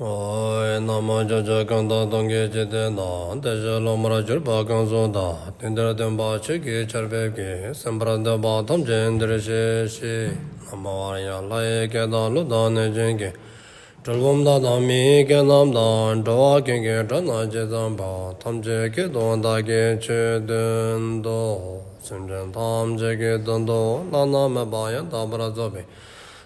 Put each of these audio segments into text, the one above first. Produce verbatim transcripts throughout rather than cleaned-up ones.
ཨོ། ན་མོ། ཕྱོགས་བཅུ་གང་དག་སྟོང་གི་འཇིག་རྟེན་ན། བདེ་གཤེགས་སློབ་མར་གྱུར་པ་གང་སུ་དག། དུས་འདིར་སྟོན་པ་ཆོས་ཀྱི་ཆར་འབེབས་ཀྱིས། གསན་པར་འདོད་པ་ཐམས་ཅད་འདིར་གཤེགས་ཤིག། ན་མོ། ཝཱ་ཡ། ལྷ་ཡི་སྐད་དང་ཀླུ་དང་གནོད་སྦྱིན་སྐད། གྲུལ་བུམ་དག་དང་མི་ཡི་སྐད་རྣམས་དང་། འགྲོ་བ་ཀུན་གྱི་སྒྲ་རྣམས་ཇི་ཙམ་པ། ཐམས་ཅད་སྐད་དུ་བདག་གིས་ཆོས་བསྟན་ཏོ། སེམས་ཅན་ཐམས་ཅད་ཀྱི་དོན་དུ་བླ་ན་མེད་པ་ཡང་དག་པར་རྫོགས་པའི་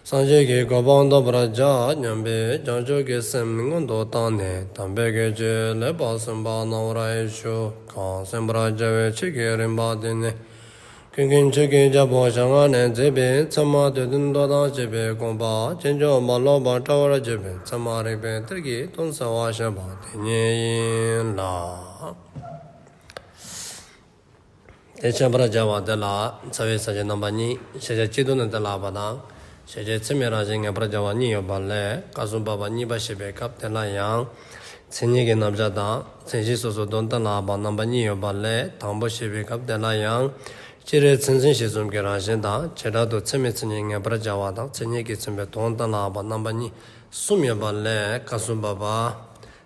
སངས་རྒྱས་ཀྱི་གོ་འཕང་ཐོབ་པར་བྱ་སྙམ་པའི་བྱང་ཆུབ་ཀྱི་སེམས་སྔོན་དུ་བཏང་ནས་དམ་པའི་ཆོས་ལེགས་པར་གསན་པ་གནང་བར་ཞུ། གང་གསན་པར་བྱ་བའི་ཆོས་ཀྱི་རིམ་པ་འདི་ནི། ཀུན་མཁྱེན་ཆོས་ཀྱི་རྒྱལ་པོ་ཞལ་སྔ་ནས་མཛད་པའི་ཚད་མ་སྡེ་བདུན་མདོ་དང་བཅས་པའི་དགོངས་པ་ཕྱིན་ཅི་མ་ལོག་པར་བཀྲལ་བར་བྱེད་པའི་ཚད་མ་རིགས་པའི་གཏེར་གྱི་དོན་གསལ་བར་བཤད་པ་དེ་ཉིད་ཡིན་ལ། དེ་འཆད་པར་བྱ་བ་དེ་ལ་རྩ་བའི་ས་བཅད་རྣམ་པ་གཉིས། ཤེས་བྱ་སྤྱི་ལྡོག་ནས་གཏན་ལ་དབབ་པ་དང་། ཤེས་བྱེད་ཚད་མའི་རང་བཞིན་ངེས་པར་བྱ་བ་གཉིས་ཡོད་པ་ལས། སྐབས་སུ་བབ་པ་གཉིས་པ་བཤད་པའི་སྐབས་དེ་ལ་ཡང་། མཚན་ཉིད་ཀྱི་རྣམ་གཞག་དང་། མཚན་གཞི་སོ་སོའི་དོན་གཏན་ལ་དབབ་པ་རྣམ་པ་གཉིས་ཡོད་པ་ལས། དང་པོ་བཤད་པའི་སྐབས་དེ་ལ་ཡང་། སྤྱིར་མཚན་མཚོན་གཞི་གསུམ་གྱི་རང་བཞིན་དང་། བྱེ་བྲག་ཏུ་ཚད་མའི་མཚན་ཉིད་ངེས་པར་བྱ་བ་དང་། མཚན་ཉིད་ཀྱིས་མཚོན་པའི་དོན་གཏན་ལ་དབབ་པ་རྣམ་པ་གཉིས་གསུམ་ཡོད་པ་ལས། སྐབས་སུ་བབ་པ།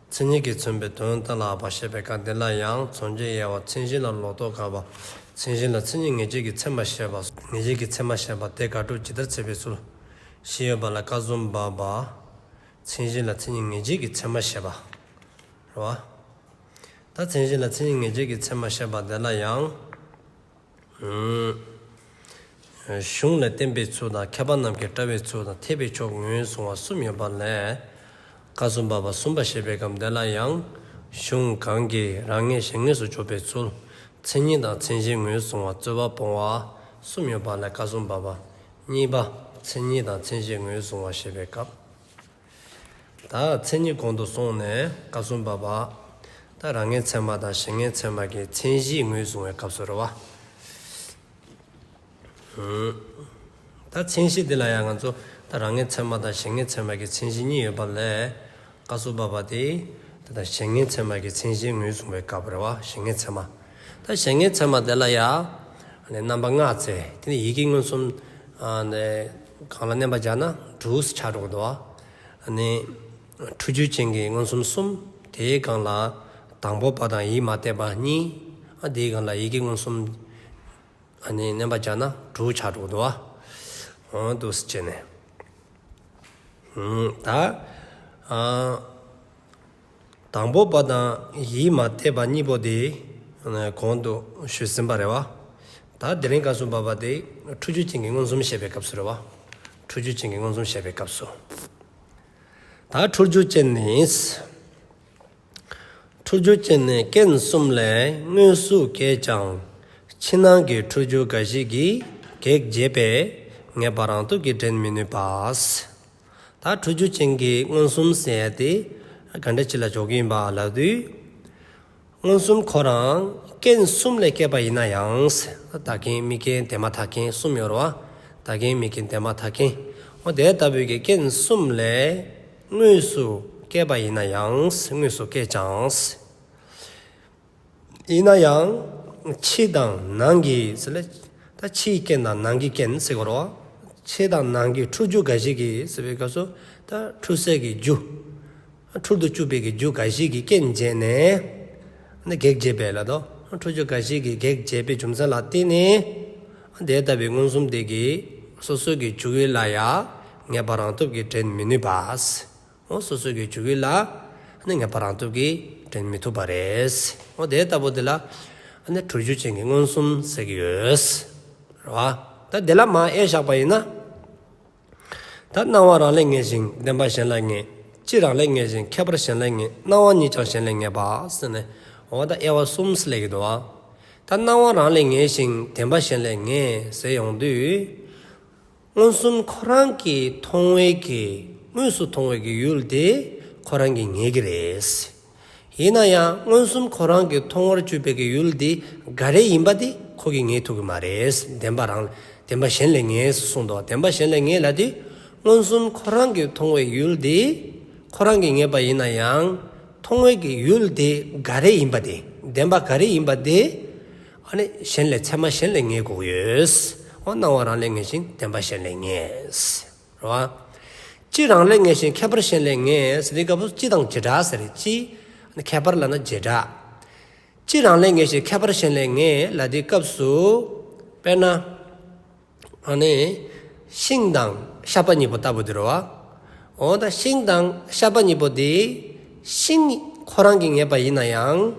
མཚན་ཉིད་ཀྱིས་མཚོན་པའི་དོན་གཏན་ལ་དབབ་པ་བཤད་པའི་སྐབས་འདི་ལ་ཡང་། མཚོན་བྱའི་དབྱེ་བ། མཚན་གཞི་ལ་ལོག་རྟོག་དགག་པ། མཚན་གཞི་ལ་མཚན་ཉིད་ངེས་བྱེད་ཀྱི་ཚད་མ་བཤད་པ། ངེས་བྱེད་ཀྱི་ཚད་མ་བཤད་པ། དེ་དགག་སྒྲུབ་ཇི་ལྟར་འཚལ་བའི་ཚུལ། བཞི་ཡོད་པ་ལ་སྐབས་སུ་བབ་པ། མཚན་གཞི་ལ་མཚན་ཉིད་ངེས་བྱེད་ཀྱི་ཚད་མ་བཤད་པ། རེད་བ། ད་མཚན་གཞི་ལ་མཚན་ཉིད་ངེས་བྱེད་ཀྱི་ཚད་མ་བཤད་པ་འདི་ལ་ཡང་། གཞུང་ལས་བསྟན་པའི་ཚུལ་དང་། མཁས་པ་རྣམས་ཀྱིས་བཀྲལ་བའི་ཚུལ་དང་། འཐད་པའི་ཕྱོགས་ངོས་བཟུང་བ་གསུམ་ཡོད་པ་ལས། སྐབས་སུ་བབ་པ་གསུམ་པ་བཤད་པའི་སྐབས་འདི་ལ་ཡང་། གཞུང་གང་གིས་རང་ངེས་གཞན་ངེས་སུ་འཇོག་པའི་ཚུལ། མཚན་ཉིད་དང་མཚན་གཞི་ངོས་བཟུང་བ། རྩོད་པ་སྤོང་བ་གསུམ་ཡོད་པ་ལས། སྐབས་སུ་བབ་པ་གཉིས་པ། མཚན་ཉིད་དང་མཚན་གཞི་ངོས་བཟུང་བ་བཤད་པའི་སྐབས། ད་མཚན་ཉིད་གོང་དུ་སོང་ནས་སྐབས་སུ་བབ་པ། ད་རང་ངེས་ཚད་མ་དང་གཞན་ངེས་ཚད་མ་གི་མཚན་གཞི་ངོས་བཟུང་བའི་སྐབས་སུ་རེད་བ། ད་མཚན་གཞི་འདི་ལ་ཡང་ང་ཚོ་ད་རང་ངེས་ཚད་མ་དང་གཞན་ངེས་ཚད་མ་གི་མཚན་གཞི་གཉིས་ཡོད་པ་ལས། སྐབས་སུ་བབ་པ་དེ་ད་ད་གཞན་ངེས་ཚད་མ་གི་མཚན་གཞི་ངོས་བཟུང་བའི་སྐབས་རེད་བ། གཞན་ངེས་ཚད་མ། ད་གཞན་ངེས་ཚད་མ་དེ་ལ་ཡང་རྣམ་པ་ལྔ་བརྩི། དེ་ནི་ཡིད་ཀྱི་མངོན་སུམ་ནས་གང་ལ་བརྣན་པར་བྱ་ན་དྲུག་ཆགས་འགྲོ་གི་འདུག་བ། ཨ་ནི་འཁྲུལ་རྒྱུ་ཅན་གྱི་མངོན་སུམ་གསུམ། དེའི་སྒང་ལ་དང་པོ་པ་དང་ཡིད་མ་གཏད་པ་གཉིས། ཨ་དེའི་སྒང་ལ་ཡིད་ཀྱི་མངོན་སུམ་ཨ་ནི་བརྣན་པར་བྱ་ན་དྲུག་ཆགས་འགྲོ་གི་འདུག་བ། འོ་འདུག་སེ་བྱས་ནས། ད་ཨ་དང་པོ་པ་དང་ཡིད་མ་གཏད་པ་གཉིས་པོ་དེ་གོང་དུ་ཞུས་ཟིན་པ་རེད་བ། ད་དེ་རིང་སྐབས་སུ་བབ་པ་དེ་འཁྲུལ་རྒྱུ་ཅན་གྱི་མངོན་སུམ་བཤད་པའི་སྐབས་སུ་རེད་བ། འཁྲུལ་རྒྱུ་ཅན་གྱི་མངོན་སུམ་བཤད་པའི་སྐབས་སུ། ད་འཁྲུལ་རྒྱུ་ཅན་ནི། འཁྲུལ་རྒྱུ་ཅན་ནི་རྐྱེན་གསུམ་ལས་དངོས་སུ་སྐྱེས་ཀྱང་། ཕྱི་ནང་གི་འཁྲུལ་རྒྱུ་འགའ་ཞིག་གིས། གེགས་བྱེད་པས་ངེས་པ་རང་སྟོབས་ཀྱིས་འདྲེན་མི་ནུས་པ། ད་འཁྲུལ་རྒྱུ་ཅན་གྱི་མངོན་སུམ་ཟེར་ཡ་དེ་ག་འདྲ་ཅིག་ལ་འཇོག་གི་ཡིན་པ་ལབ་དུས། མངོན་སུམ་ཁོ་རང་རྐྱེན་གསུམ་ལས་སྐྱེས་པ་ཡིན་ན་ཡང་། བདག་རྐྱེན་མི་རྐྱེན་དེ་མ་ཐག་རྐྱེན་གསུམ་ཡོད་རེད་བ། བདག་རྐྱེན་མི་རྐྱེན་དེ་མ་ཐག་རྐྱེན། འོ་དེ་ལྟ་བུའི་གི་རྐྱེན་གསུམ་ལས་དངོས་སུ་སྐྱེས་པ་ཡིན་ན་ཡང་། དངོས་སུ་སྐྱེས་ཀྱང་། ཡིན་ན་ཡང་ཕྱི་དང་ནང་གི་ཟེར་ལ། ད་ཕྱིའི་རྐྱེན་དང་ནང་གི་རྐྱེན་ཟེར་དགོས་རེད་བ། ཕྱི་དང་ནང་གི་འཁྲུལ་རྒྱུ་འགའ་ཞིག་གིས་ཟེར་བའི་སྐབས་སུ། ད་འཁྲུལ་སའི་གི་རྒྱུ། འཁྲུལ་དུ་བཅུག་པའི་གི་རྒྱུ་འགའ་ཞིག་གིས་རྐྱེན་བྱས་ནས། ནི་གེགས་བྱེད་པས་ལབ་དོ། འཁྲུལ་རྒྱུ་འགའ་ཞིག་གིས་གེགས་བྱས་པའི་རྒྱུ་མཚན་ལ་བརྟེན་ནས། དེ་ལྟ་བུའི་མངོན་སུམ་དེ་གིས་སོ་སོའི་གི་འཇུག་ཡུལ་ལ་ཡང་ངེས་པ་རང་སྟོབས་ཀྱིས་འདྲེན་མི་ནུས་པ། འོ་སོ་སོའི་གི་འཇུག་ཡུལ་ལ་ནི་ངེས་པ་རང་སྟོབས་ཀྱིས་འདྲེན་མི་ཐུབ་པ་རེད། འོ་དེ་ལྟ་བུ་དེ་ལ་ནི་འཁྲུལ་རྒྱུ་ཅན་གྱི་མངོན་སུམ་ཟེར་གྱི་ཡོད། རེད་བ། ད་དེ་ལ་མར་དབྱེ་བཞག་པ་ཡིན་ན། ད་སྣང་བ་རང་ལས་ངེས་ཤིང་བདེན་པ་གཞན་ལ་ངེས། སྤྱི་རང་ལས་ངེས་ཤིང་ཁྱད་པར་གཞན་ལ་ངེས། སྣང་བ་ཉིད་ཀྱང་གཞན་ལས་ངེས་པ་ཟེར་ནས། འོ་ད་དབྱེ་བ་གསུམ་ཟེར་ལབ་ཀྱི་འདུག་བ། ད་སྣང་བ་རང་ལས་ངེས་ཤིང་བདེན་པ་གཞན་ལས་ངེས་ཟེར་ཡོང་དུས། མངོན་སུམ་ཁོ་རང་གིས་མཐོང་བའི་གི་དངོས་སུ་མཐོང་བའི་གི་ཡུལ་དེ་ཁོ་རང་གིས་ངེས་ཀྱི་རེད། ཡིན་ན་ཡང་མངོན་སུམ་ཁོ་རང་གིས་མཐོང་བར་གྱུར་པའི་གི་ཡུལ་དེ་ག་རེ་ཡིན་པ་དེ་ཁོ་གིས་ངེས་ཐུབ་ཀྱི་མ་རེད། བདེན་པ་རང་བདེན་པ་གཞན་ལས་ངེས་སུ་གསུངས་འདུག་བདེན་པ་གཞན་ལས་ངེས་ལབ་དུས། མངོན་སུམ་ཁོ་རང་གིས་མཐོང་བའི་ཡུལ་དེ་ཁོ་རང་གིས་ངེས་པ་ཡིན་ན་ཡང་། མཐོང་བའི་གི་ཡུལ་དེ་ག་རེ་ཡིན་པ་དེ། བདེན་པ་ག་རེ་ཡིན་པ་དེ། ཨ་ནི་གཞན་ལས་ཚད་མ་གཞན་ལས་ངེས་དགོས་ཡོད། འོ་སྣང་བ་རང་ལས་ངེས་ཤིང་བདེན་པ་གཞན་ལས་ངེས། རེད་བ། སྤྱི་རང་ལས་ངེས་ཤིང་ཁྱད་པར་གཞན་ལས་ངེས་ཟེར་དུས་སྐབས་སུ་སྤྱི་དང་བྱེ་བྲག་ཟེར། སྤྱི་ཁྱད་པར་ལབ་ན་བྱེ་བྲག་སྤྱི་རང་ལས་ངེས་ཤིང་ཁྱད་པར་གཞན་ལས་ངེས་ལབ་དུས་སྐབས་སུ། དཔེར་ན། ཨ་ནི་ཤིང་དང་ཤ་པ་གཉིས་པོ་ལྟ་བུ་དེ་རེད་བ། འོ་ད་ཤིང་དང་ཤ་པ་གཉིས་པོ་དེ་ཤིང་ཁོ་རང་གིས་ངེས་པ་ཡིན་ན་ཡང་།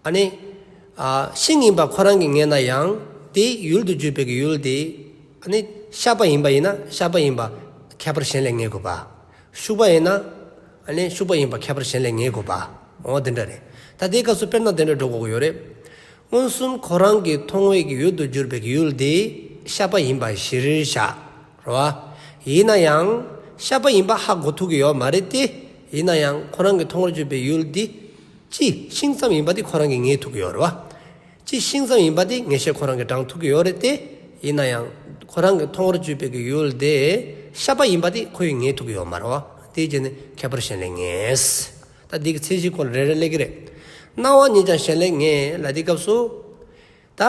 ཨ་ནི་ཨ་ཤིང་ཡིན་པ་ཁོ་རང་གིས་ངེས་ན་ཡང་དེའི་ཡུལ་དུ་གྱུར་པའི་གི་ཡུལ་དེ། ཨ་ནི་ཤ་པ་ཡིན་པ་ཡིན་ན་ཤ་པ་ཡིན་པ་ཁྱད་པར་གཞན་ལས་ངེས་དགོས་པ། ཤུག་པ་ཡིན་ན། ཨ་ནི་ཤུག་པ་ཡིན་པ་ཁྱད་པར་གཞན་ལས་ངེས་དགོས་པ། འོ་དེ་འདྲ་རེད། ད་དེའི་སྐབས་སུ་དཔེར་ན་དེ་འདྲ་འགྲོ་དགོས་ཀྱི་ཡོད་རེད། མངོན་སུམ་ཁོ་རང་གིས་མཐོང་བའི་གི་ཡུལ་དུ་གྱུར་པའི་གི་ཡུལ་དེ་ཤ་པ་ཡིན་པ་གཞིར་བཞག་རེད་བ། ཡིན་ན་ཡང་ཤ་པ་ཡིན་པ་ཧ་གོ་ཐུབ་ཀྱི་ཡོད་མ་རེད་དེ། ཡིན་ན་ཡང་ཁོ་རང་གིས་མཐོང་བར་གྱུར་པའི་ཡུལ་དེ། སྤྱི་ཤིང་ཙམ་ཡིན་པ་དེ་ཁོ་རང་གིས་ངེས་ཐུབ་ཀྱི་ཡོད་རེད་བ། སྤྱི་ཤིང་ཙམ་ཡིན་པ་དེ་ངེས་ཤེས་ཁོ་རང་གིས་དྲངས་ཐུབ་ཀྱི་ཡོད་རེད་དེ། ཡིན་ན་ཡང་ཁོ་རང་གིས་མཐོང་བར་གྱུར་པའི་གི་ཡུལ་དེ་ཤ་པ་ཡིན་པ་དེ་ཁོ་ཡིས་ངེས་ཐུབ་ཀྱི་ཡོད་མ་རེད་བ། དེའི་རྗེས་ནས་ཁྱད་པར་གཞན་ལས་ངེས། ད་འདི་གི་མཚན་གཞིའི་སྐོར་རེ་རེ་སླེབས་ཀྱི་རེད། སྣང་བ་ཉིད་ཀྱང་གཞན་ལས་ངེས་ལབ་དུས་སྐབས་སུ། ད་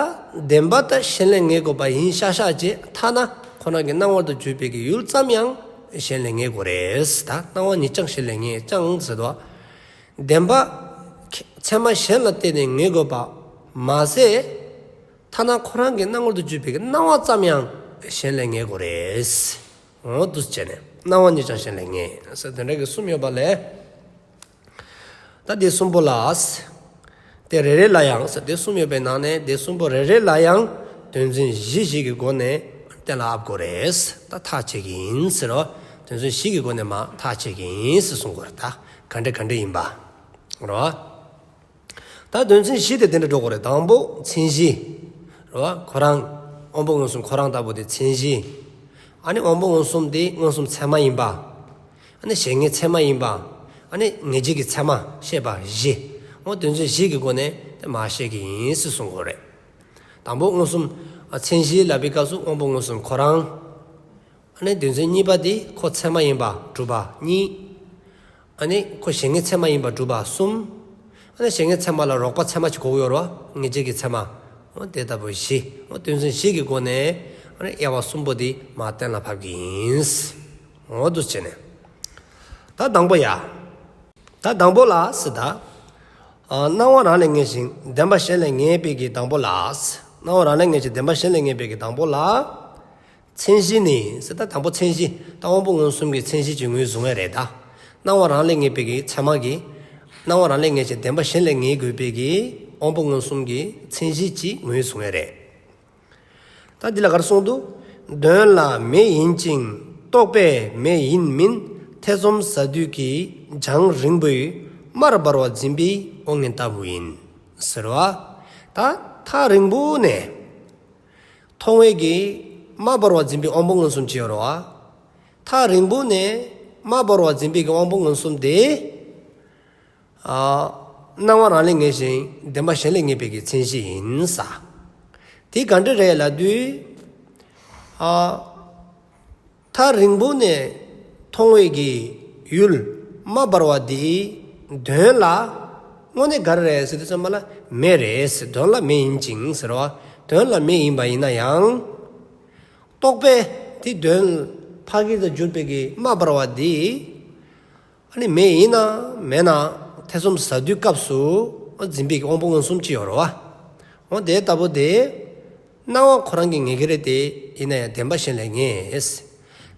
བདེན་པ་ད་གཞན་ལས་ངེས་དགོས་པ་ཡིན་ཤག་ཤག་བྱས། ཐ་ན་ཁོ་རང་གི་སྣང་བ་དུ་གྱུར་པའི་གི་ཡུལ་ཙམ་ཡང་གཞན་ལས་ངེས་དགོས་རེད། ད་སྣང་བ་ཉིད་ཀྱང་གཞན་ལས་ངེས་ཀྱང་ཟེར་དོ། བདེན་པ་ཚད་མ་གཞན་ལ་བརྟེན་ནས་ངེས་དགོས་པ་མ་ཟད། ཐ་ན་ཁོ་རང་གི་སྣང་བ་དུ་གྱུར་པའི་གི་སྣང་བ་ཙམ་ཡང་གཞན་ལས་ངེས་དགོས་རེད། འོ་འདུག་བྱས་ནས་སྣང་བ་ཉིད་ཀྱང་གཞན་ལས་ངེས་ཟེར་དེ་འདྲ་གི་གསུམ་ཡོད་པ་ལས། ད་དེ་གསུམ་པོ་ལ། དེ་རེ་རེ་ལ་ཡང་ཟེར་དེ་གསུམ་ཡོད་པའི་ནང་ནས་དེ་གསུམ་པོ་རེ་རེ་ལ་ཡང་དོན་ཚན་བཞི་བཞི་གི་སྒོ་ནས་གཏན་ལ་དབབ་དགོས་རེད། ད་ཐག་བཅད་ཀྱི་ཡིན་ཟེར་རོ། དོན་ཚན་བཞི་གི་སྒོ་ནས་མ་ཐག་བཅད་ཀྱི་ཡིན་ཟེར་གསུང་དགོས་རེད། ད་ག་འདྲ་ག་འདྲ་ཡིན་པ་རོ། ད་དོན་ཚན་བཞི་དེ་དེ་འདྲ་འགྲོ་དགོས་རེད། དང་པོ་མཚན་གཞི་རོ། ཁོ་རང་དབང་པོ་མངོན་སུམ་ཁོ་རང་ལྟ་བུ་དེ་མཚན་གཞི། ཨ་ནི་དབང་པོ་མངོན་སུམ་དེ་མངོན་སུམ་ཚད་མ་ཡིན་པ། ཨ་ནི་གཞན་ངེས་ཚད་མ་ཡིན་པ། ཨ་ནི་ངེས་བྱེད་ཀྱི་ཚད་མ་བཤད་པ་བཞི། འོ་དོན་ཚན་བཞི་གི་སྒོ་ནས་དེ་མ་བཤད་ཀྱི་ཡིན་ཟེར་གསུང་དགོས་རེད། དང་པོ་མངོན་སུམ་ཨ་མཚན་གཞི་ལབ་པའི་སྐབས་སུ་དབང་པོ་མངོན་སུམ་ཁོ་རང་། ཨ་ནི་དོན་ཚན་གཉིས་པ་དེ་ཁོ་ཚད་མ་ཡིན་པ་སྒྲུབ་པ་གཉིས། ཨ་ནི་ཁོ་གཞན་ངེས་ཚད་མ་ཡིན་པ་སྒྲུབ་པ་གསུམ། ཨ་ནི་གཞན་ངེས་ཚད་མ་ལ་རོགས་པ་ཚད་མ་ཅིག་དགོས་ཀྱི་ཡོད་རེད་བ། ངེས་བྱེད་ཀྱི་ཚད་མ། འོ་དེ་ལྟ་བུ་བཞི། འོ་དོན་ཚན་བཞི་གི་སྒོ་ནས་ཨ་ནི་དབྱེ་བ་གསུམ་པོ་དེ་མ་གཏན་ལ་ཕབ་ཀྱི་ཡིན། འོ་འདུག་བྱས་ནས། ད་དང་པོ་ཡ། ད་དང་པོ་ལ་ཟེར་ད། ཨ་སྣང་བ་རང་ལས་ངེས་ཤིང་བདེན་པ་གཞན་ལས་ངེས་པའི་གི་དང་པོ་ལ། སྣང་བ་རང་ལས་ངེས་ཤིང་བདེན་པ་གཞན་ལས་ངེས་པའི་གི་དང་པོ་ལ། མཚན་གཞི་ནི་ཟེར་ད་དང་པོ་མཚན་གཞི་ད་དབང་པོ་མངོན་སུམ་གྱི་མཚན་གཞི་ཅིག་ངོས་བཟུང་བས་རེད་ད། སྣང་བ་རང་ལས་ངེས་པའི་གི་ཚད་མ་གི། སྣང་བ་རང་ལས་ངེས་ཤིང་བདེན་པ་གཞན་ལས་ངེས་དགོས་པའི་གི་དབང་པོ་མངོན་སུམ་གྱི་མཚན་གཞི་ཅིག་ངོས་བཟུང་བས་རེད། ད་འདི་ལ་ག་རེ་གསུངས་འདུག་དོན་ལ་མེ་ཡིན་ཅིང་རྟོག་པས་མེ་ཡིན་མིན་ཐེ་ཚོམ་ཟ་དུས་ཀྱི་རྒྱང་རིང་པོའི་དམར་འབར་བ་འཛིན་པའི་དབང་མངོན་ལྟ་བུ་ཡིན། ཟེར་བ། ད་ཐག་རིང་པོ་ནས་མཐོང་བའི་གི་དམར་འབར་བ་འཛིན་པའི་དབང་པོ་མངོན་སུམ་ཅིག་ཡོད་རེད་བ། ཐག་རིང་པོ་ནས་དམར་འབར་བ་འཛིན་པའི་གི་དབང་པོ་མངོན་སུམ་དེ། ཨ་སྣང་བ་རང་ལས་ངེས་ཤིང་བདེན་པ་གཞན་ལས་ངེས་པའི་གི་མཚན་གཞི་ཡིན་ས། དེ་ག་འདྲ་རེད་ལབ་དུས། ཨ་ཐག་རིང་པོ་ནས་མཐོང་བའི་གི་ཡུལ་དམར་འབར་བ་དེའི་དོན་ལ་དངོས་གནས་ག་རེ་རེད་ཟེར་དུས་ཙམ་པ་ལ་མེ་རེད་ཟེར། དོན་ལ་མེ་ཡིན་ཅིང་ཟེར་བ། དོན་ལ་མེ་ཡིན་པ་ཡིན་ན་ཡང་། རྟོག་པས་དེ་དོན་ཕ་གི་དང་གྱུར་པའི་གི་དམར་འབར་བ་དེ། ཨ་ནི་མེ་ཡིན་ན་མེད་ན་ཐེ་ཚོམ་ཟ་དུས་སྐབས་སུ་འཛིན་པའི་གི་དབང་པོ་མངོན་སུམ་ཅིག་ཡོད་རེད་བ། འོ་དེ་ལྟ་བུ་དེ་སྣང་བ་ཁོ་རང་གིས་ངེས་ཀྱི་རེད་དེ། ཡིན་ན་ཡང་བདེན་པ་གཞན་ལས་ངེས།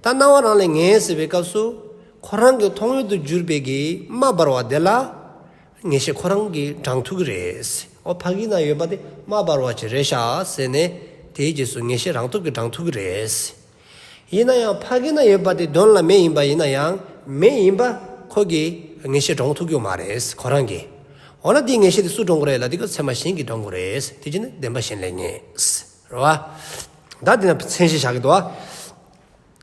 ད་སྣང་བ་རང་ལས་ངེས་ཟེར་བའི་སྐབས་སུ་ཁོ་རང་གི་མཐོང་ཡུལ་དུ་གྱུར་པའི་གི་དམར་འབར་བ་དེ་ལ་ངེས་ཤེས་ཁོ་རང་གིས་དྲངས་ཐུབ་ཀྱི་རེད། འོ་ཕ་གི་ན་ཡོད་པ་དེ་དམར་འབར་བ་ཅིག་རེད་ཤག་ཟེར་ནས་དེའི་རྗེས་སུ་ངེས་ཤེས་རང་སྟོབས་ཀྱིས་དྲངས་ཐུབ་ཀྱི་རེད། ཡིན་ན་ཡང་ཕ་གི་ན་ཡོད་པ་དེ་དོན་ལ་མེ་ཡིན་པ་ཡིན་ན་ཡང་མེ་ཡིན་པ་ཁོ་གིས་ངེས་ཤེས་དྲངས་ཐུབ་ཀྱི་ཡོད་མ་རེད་ཁོ་རང་གིས། འོ་ན་དེའི་ངེས་ཤེས་དེ་སུས་དྲང་དགོས་རེད་ལབ་དུས་ཚད་མ་གཞན་གྱིས་དྲང་དགོས་རེད། དེ་བྱས་ན་བདེན་པ་གཞན་ལས་ངེས། རེད་བ། ད་དེ་ན་མཚན་གཞི་བཞག་གི་འདུག་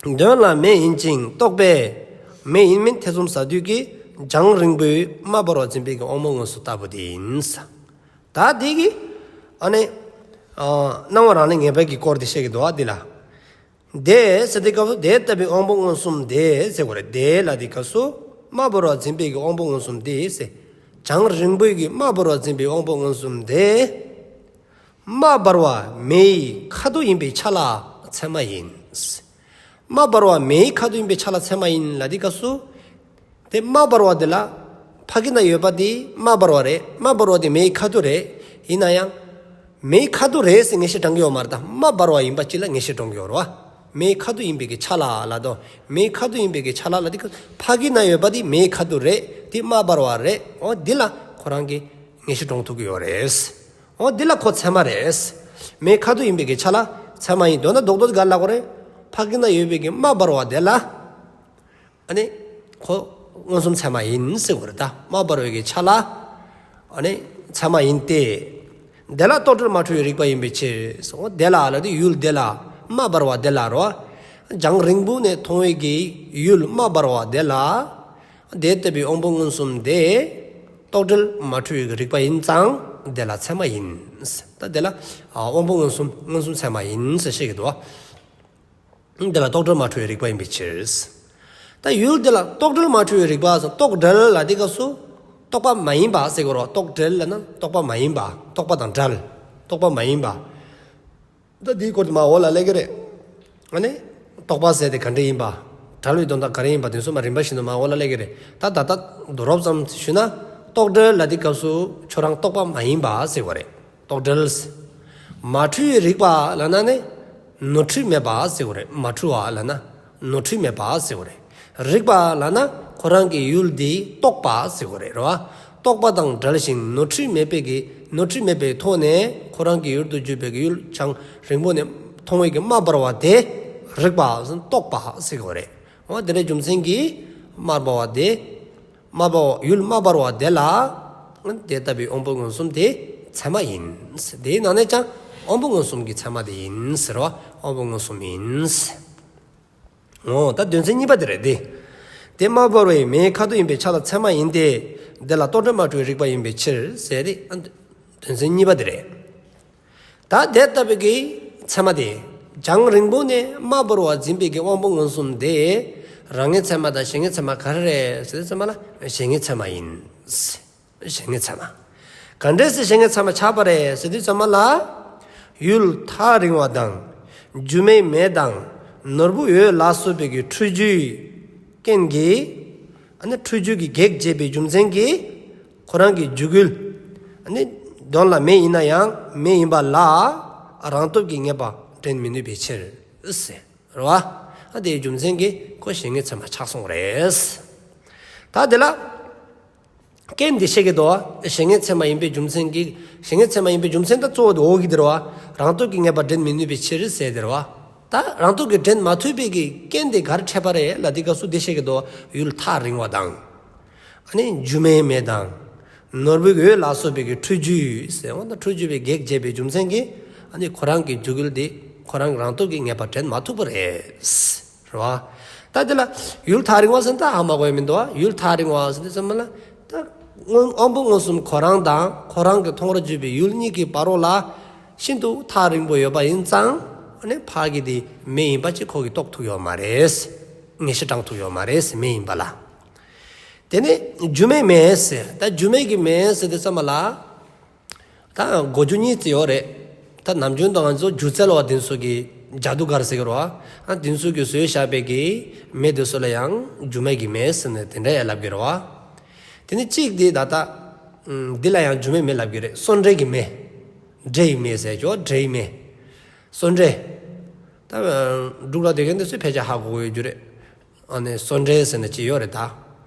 བ། དོན་ལ་མེ་ཡིན་ཅིང་རྟོག་པས་མེ་ཡིན་མིན་ཐེ་ཚོམ་ཟ་དུས་ཀྱི་རྒྱང་རིང་པོའི་དམར་འབར་བ་འཛིན་པའི་གི་དབང་པོ་མངོན་སུམ་ལྟ་བུ་དེ་ཡིན། ད་དེ་གི་ཨ་ནི་ཨ་སྣང་བ་རང་ལས་ངེས་པའི་གི་སྐོར་དེ་བཤད་ཀྱི་འདུག་བ་འདི་ལ། དེ་ཟེར་དུས་སྐབས་སུ་དེ་ལྟ་བུའི་དབང་པོ་མངོན་སུམ་དེ་ཟེར་དགོས་རེད། དེ་ལབ་དུས་སྐབས་སུ་དམར་འབར་བ་འཛིན་པའི་གི་དབང་པོ་མངོན་སུམ་དེ་ཟེར། རྒྱང་རིང་པོའི་གི་དམར་འབར་བ་འཛིན་པའི་དབང་པོ་མངོན་སུམ་དེ། དམར་འབར་བ་མེ་ཡི་ཁ་དོག་ཡིན་པའི་ཆ་ལ་ཚད་མ་ཡིན། དམར་འབར་བ་མེའི་ཁ་དོག་ཡིན་པའི་ཆ་ལ་ཚད་མ་ཡིན་ལ་དེའི་སྐབས་སུ། དེ་དམར་འབར་བ་དེ་ལ་ཕ་གི་ན་ཡོད་པ་དེ་དམར་འབར་བ་རེད། དམར་འབར་བ་དེ་མེའི་ཁ་དོག་རེད། ཡིན་ན་ཡང་མེའི་ཁ་དོག་རེད་ཟེར་ངེས་ཤེས་དྲང་གི་ཡོད་མ་རེད། ད་དམར་འབར་བ་ཡིན་པ་ཅིག་ལ་ངེས་ཤེས་དྲང་གི་ཡོད་རེད་བ། མེའི་ཁ་དོག་ཡིན་པའི་གི་ཆ་ལ་ལ་དོ། མེའི་ཁ་དོག་ཡིན་པའི་གི་ཆ་ལ་ལ་དེ་ཕ་གི་ན་ཡོད་པ་དེ་མེའི་ཁ་དོག་རེད། དེ་དམར་འབར་བ་རེད། འོ་འདི་ལ་ཁོ་རང་གི་ངེས་ཤེས་དྲང་ཐུབ་ཀྱི་ཡོད་རེད། འོ་འདི་ལ་ཁོ་ཚད་མ་རེད། མེའི་ཁ་དོག་ཡིན་པའི་གི་ཆ་ལ་ཚད་མ་ཡིན། མདོར་ན་རྡོག་རྡོག་ག་ལ་གོ་རེད། ཕ་གི་ན་ཡོད་པའི་གི་དམར་འབར་བ་དེ་ལ། ཨ་ནི་ཁོ་མངོན་སུམ་ཚད་མ་ཡིན་ཟེར་གོ་རེད། ད་དམར་འབར་བའི་གི་ཆ་ལ་ཨ་ནི་ཚད་མ་ཡིན་ཏེ། དེ་ལ་རྟོག་བྲལ་མ་འཁྲུལ་བའི་རིག་པ་ཡིན་པའི་ཕྱིར། འོ་དེ་ལ་ལ་དེ་ཡུལ་དེ་ལ་དམར་འབར་བ་དེ་ལ་རོ། རྒྱང་རིང་པོ་ནས་མཐོང་བའི་གི་ཡུལ་དམར་འབར་བ་དེ་ལ། དེ་ལྟ་བུའི་དབང་པོ་མངོན་སུམ་དེ། རྟོག་བྲལ་མ་འཁྲུལ་བའི་རིག་པ་ཡིན་ཙང་དེ་ལ་ཚད་མ་ཡིན། ད་དེ་ལ་ཨ་དབང་པོ་མངོན་སུམ་མངོན་སུམ་ཚད་མ་ཡིན་ཟེར་བཤད་ཀྱི་འདུག་བ། དེ་ལ་རྟོག་བྲལ་མ་འཁྲུལ་བའི་རིག་པ་ཡིན་པའི་ཕྱིར། ད་ཡུལ་དེ་ལ་རྟོག་བྲལ་མ་འཁྲུལ་བའི་རིག་པ་ཟེར། རྟོག་བྲལ་ལ་དེའི་སྐབས་སུ་རྟོག་པ་མ་ཡིན་པ་ཟེར་གོ་རོ། རྟོག་བྲལ་ལ་ན་རྟོག་པ་མ་ཡིན་པ། རྟོག་པ་དང་བྲལ། རྟོག་པ་མ་ཡིན་པ། ད་འདིའི་སྐོར་དེ་མར་འོག་ལ་སླེབས་ཀྱི་རེད། ཨ་ནི། རྟོག་པ་ཟེར་དེ་ག་འདྲ་ཡིན་པ། བྲལ་བའི་དོན་དག་ག་རེ་ཡིན་པ་དེ་ཚོ་མར་རིམ་པ་བཞིན་དུ་མར་འོག་ལ་སླེབས་ཀྱི་རེད། ད་ད་ལྟ་རྡོ་རོབ་ཙམ་ཞུས་ན། རྟོག་བྲལ་ལ་དེའི་སྐབས་སུ་ཁྱོད་རང་རྟོག་པ་མ་ཡིན་པ་ཟེར་བ་རེད། རྟོག་བྲལ། མ་འཁྲུལ་བའི་རིག་པ་ལབ་ན་ནི། ནོར་འཁྲུལ་མེད་པ་ཟེར་བ་རེད། མ་འཁྲུལ་བ་ལབ་ན། ནོར་འཁྲུལ་མེད་པ་ཟེར་བ་རེད། རིག་པ་ལབ་ན་ཁོ་རང་གི་ཡུལ་འདི་རྟོགས་པ་ཟེར་བ་རེད་རོ། རྟོགས་པ་དང་བྲལ་ཞིང་ནོར་འཁྲུལ་མེད་པའི་གི་ནོར་འཁྲུལ་མེད་པའི་ཐོག་ནས་ཁོ་རང་གི་ཡུལ་དུ་གྱུར་པའི་གི་ཡུལ་རྒྱང་རིང་པོ་ནས་མཐོང་བའི་གི་དམར་འབར་བ་དེ་རིག་པ་ཟེར་རྟོགས་པ་ཟེར་གི་རེད། འོ་དེ་འདྲའི་རྒྱུ་མཚན་གྱིས་དམར་འབར་བ་དེ་དམར་འབར་བ་ཡུལ་དམར་འབར་བ་དེ་ལ་དེ་ལྟ་བུའི་དབང་པོ་མངོན་སུམ་དེ་ཚད་མ་ཡིན། དེའི་ནང་ནས་ཀྱང་དབང་པོ་མངོན་སུམ་གྱི་ཚད་མ་དེ་ཡིན་ཟེར་བ། དབང་པོ་མངོན་སུམ་ཡིན། འོ་ད་དོན་ཚན་གཉིས་པ་དེ་རེད་དེ། དེ་དམར་འབར་བའི་མེའི་ཁ་དོག་ཡིན་པའི་ཆ་ལ་ཚད་མ་ཡིན་ཏེ། དེ་ལ་རྟོག་བྲལ་མ་འཁྲུལ་བའི་རིག་པ་ཡིན་པའི་ཕྱིར་ཟེར་ཏེ། ཨ་དོན་ཚན་གཉིས་པ་དེ་རེད། ད་དེ་ལྟ་བུའི་གི་ཚད་མ་དེ། རྒྱང་རིང་པོ་ནས་དམར་འབར་བ་འཛིན་པའི་གི་དབང་པོ་མངོན་སུམ་དེ། རང་ངེས་ཚད་མ་དང་གཞན་ངེས་ཚད་མ་ག་རེ་རེད་ཟེར་ཏེ་ཚད་མ་ལ་གཞན་ངེས་ཚད་མ་ཡིན། གཞན་ངེས་ཚད་མ། ག་འདྲས་སེ་གཞན་ངེས་ཚད་མ་ཆགས་པ་རེད་ཟེར་དུས་ཙམ་པ་ལ། ཡུལ་ཐག་རིང་བ་དང་། སྒྱུ་མའི་མེ་དང་། ནོར་བུ་འོད་ལ་སོགས་པའི་གི་འཁྲུལ་རྒྱུའི་རྐྱེན་གྱིས། ཨ་ནི་འཁྲུལ་རྒྱུ་གི་གེགས་བྱེད་པའི་རྒྱུ་མཚན་གྱིས། ཁོ་རང་གི་འཇུག་ཡུལ། ཨ་ནི་དོན་ལ་མེ་ཡིན་ན་ཡང་མེ་ཡིན་པ་ལ། རང་སྟོབས་ཀྱིས་ངེས་པ་འདྲེན་མི་ནུས་པའི་ཕྱིར། ཟེར་བ། ཨ་དེའི་རྒྱུ་མཚན་གྱིས་ཁོ་གཞན་ངེས་ཚད་མ་ཆགས་སོང་རེད། ད་དེ་ལ། རྐྱེན་འདི་བཤད་ཀྱི་འདུག་བ། གཞན་ངེས་ཚད་མ་ཡིན་པའི་རྒྱུ་མཚན་གྱིས། གཞན་ངེས་ཚད་མ་ཡིན་པའི་རྒྱུ་མཚན་ད་གཙོ་བོ་དེ་འོག་གི་དེ་རེད་བ། རང་སྟོབས་ཀྱིས་ངེས་པ་འདྲེན་མི་ནུས་པའི་ཕྱིར་ཟེར་དེ་རེད་བ། ད་རང་སྟོབས་ཀྱིས་འདྲེན་མ་ཐུབ་པའི་གི་རྐྱེན་དེ་ག་རེ་འཕྲད་པ་རེད་ལབ་དུས་སྐབས་སུ་དེ་བཤད་ཀྱི་འདུག་བ། ཡུལ་ཐག་རིང་བ་དང་། ཨ་ནི་སྒྱུ་མའི་མེ་དང་། ནོར་བུའི་འོད་ལ་སོགས་པའི་གི་འཁྲུལ་རྒྱུ་ཟེར་བ་དང་། འཁྲུལ་རྒྱུ་བའི་གེགས་བྱེད་པའི་རྒྱུ་མཚན་གྱིས། ཨ་ནི་ཁོ་རང་གི་འཇུག་ཡུལ་དེ་ཁོ་རང་རང་སྟོབས་ཀྱིས་ངེས་པ་འདྲེན་མ་ཐུབ་པ་རེད། རེད་བ། ད་དེ་ལ་ཡུལ་ཐག་རིང་བ་ཟེར་ན་ད་ཧ་མ་གོ་ཡ་མི་འདུག་བ། ཡུལ་ཐག་རིང་བ་ཟེར་དུས་ཙམ་པ་ལ། ད་དབང་དབང་པོ་མངོན་སུམ་ཁོ་རང་དང་ཁོ་རང་གི་མཐོང་བར་གྱུར་པའི་ཡུལ་གཉིས་ཀྱི་བར་རོ་ལ་ཤིན་ཏུ་ཐག་རིང་པོ་ཡོད་པ་ཡིན་ཙང་། ཨ་ནི་ཕ་གི་དེ་མེ་ཡིན་པ་ཅིག་ཁོ་གིས་རྟོགས་ཐུབ་ཡོད་མ་རེད། ངེས་ཤེས་དྲང་ཐུབ་ཡོད་མ་རེད། མེ་ཡིན་པ་ལ། དེ་ནས་སྒྱུ་མའི་མེ་ཟེར། ད་སྒྱུ་མའི་གི་མེ་ཟེར་དུས་ཙམ་པ་ལ། ད་གོ་རྒྱུ་གཉིས་ཅིག་ཡོད་རེད། ད་ནམ་རྒྱུན་དུ་ང་ཚོ་སྒྱུ་རྩལ་བ་དེ་ཚོ་གིས་ཇ་དུ་གར་ཟེར་གི་རེད་བ། ཨ་དེ་ཚོ་གིས་བཟོས་བཞག་པའི་གི་མེ་དེ་ཚོ་ལ་ཡང་སྒྱུ་མའི་གི་མེ་ཟེར་ནས་དེ་འདྲ་ཡང་ལབ་ཀྱི་རེད་བ། དེ་ནས་གཅིག་དེ་ད་ལྟ་འདི་ལ་ཡང་སྒྱུ་མའི་མེ་ལབ་ཀྱི་རེད། སོན་འབྲས་ཀྱི་མེ། འབྲས་ཡི་མེ་ཟེར་གྱི་རེད། འབྲས་ཡི་མེ། སོན་འབྲས། ད་འབྲུག་ལ་སྡོད་མཁན་དེ་ཚོས་ཕལ་ཆེར་ཧ་གོ་གི་ཡོད་རྒྱུ་རེད། ཨ་ནི་སོན་འབྲས་ཟེར་ནས་ཅིག་ཡོད་རེད་ད།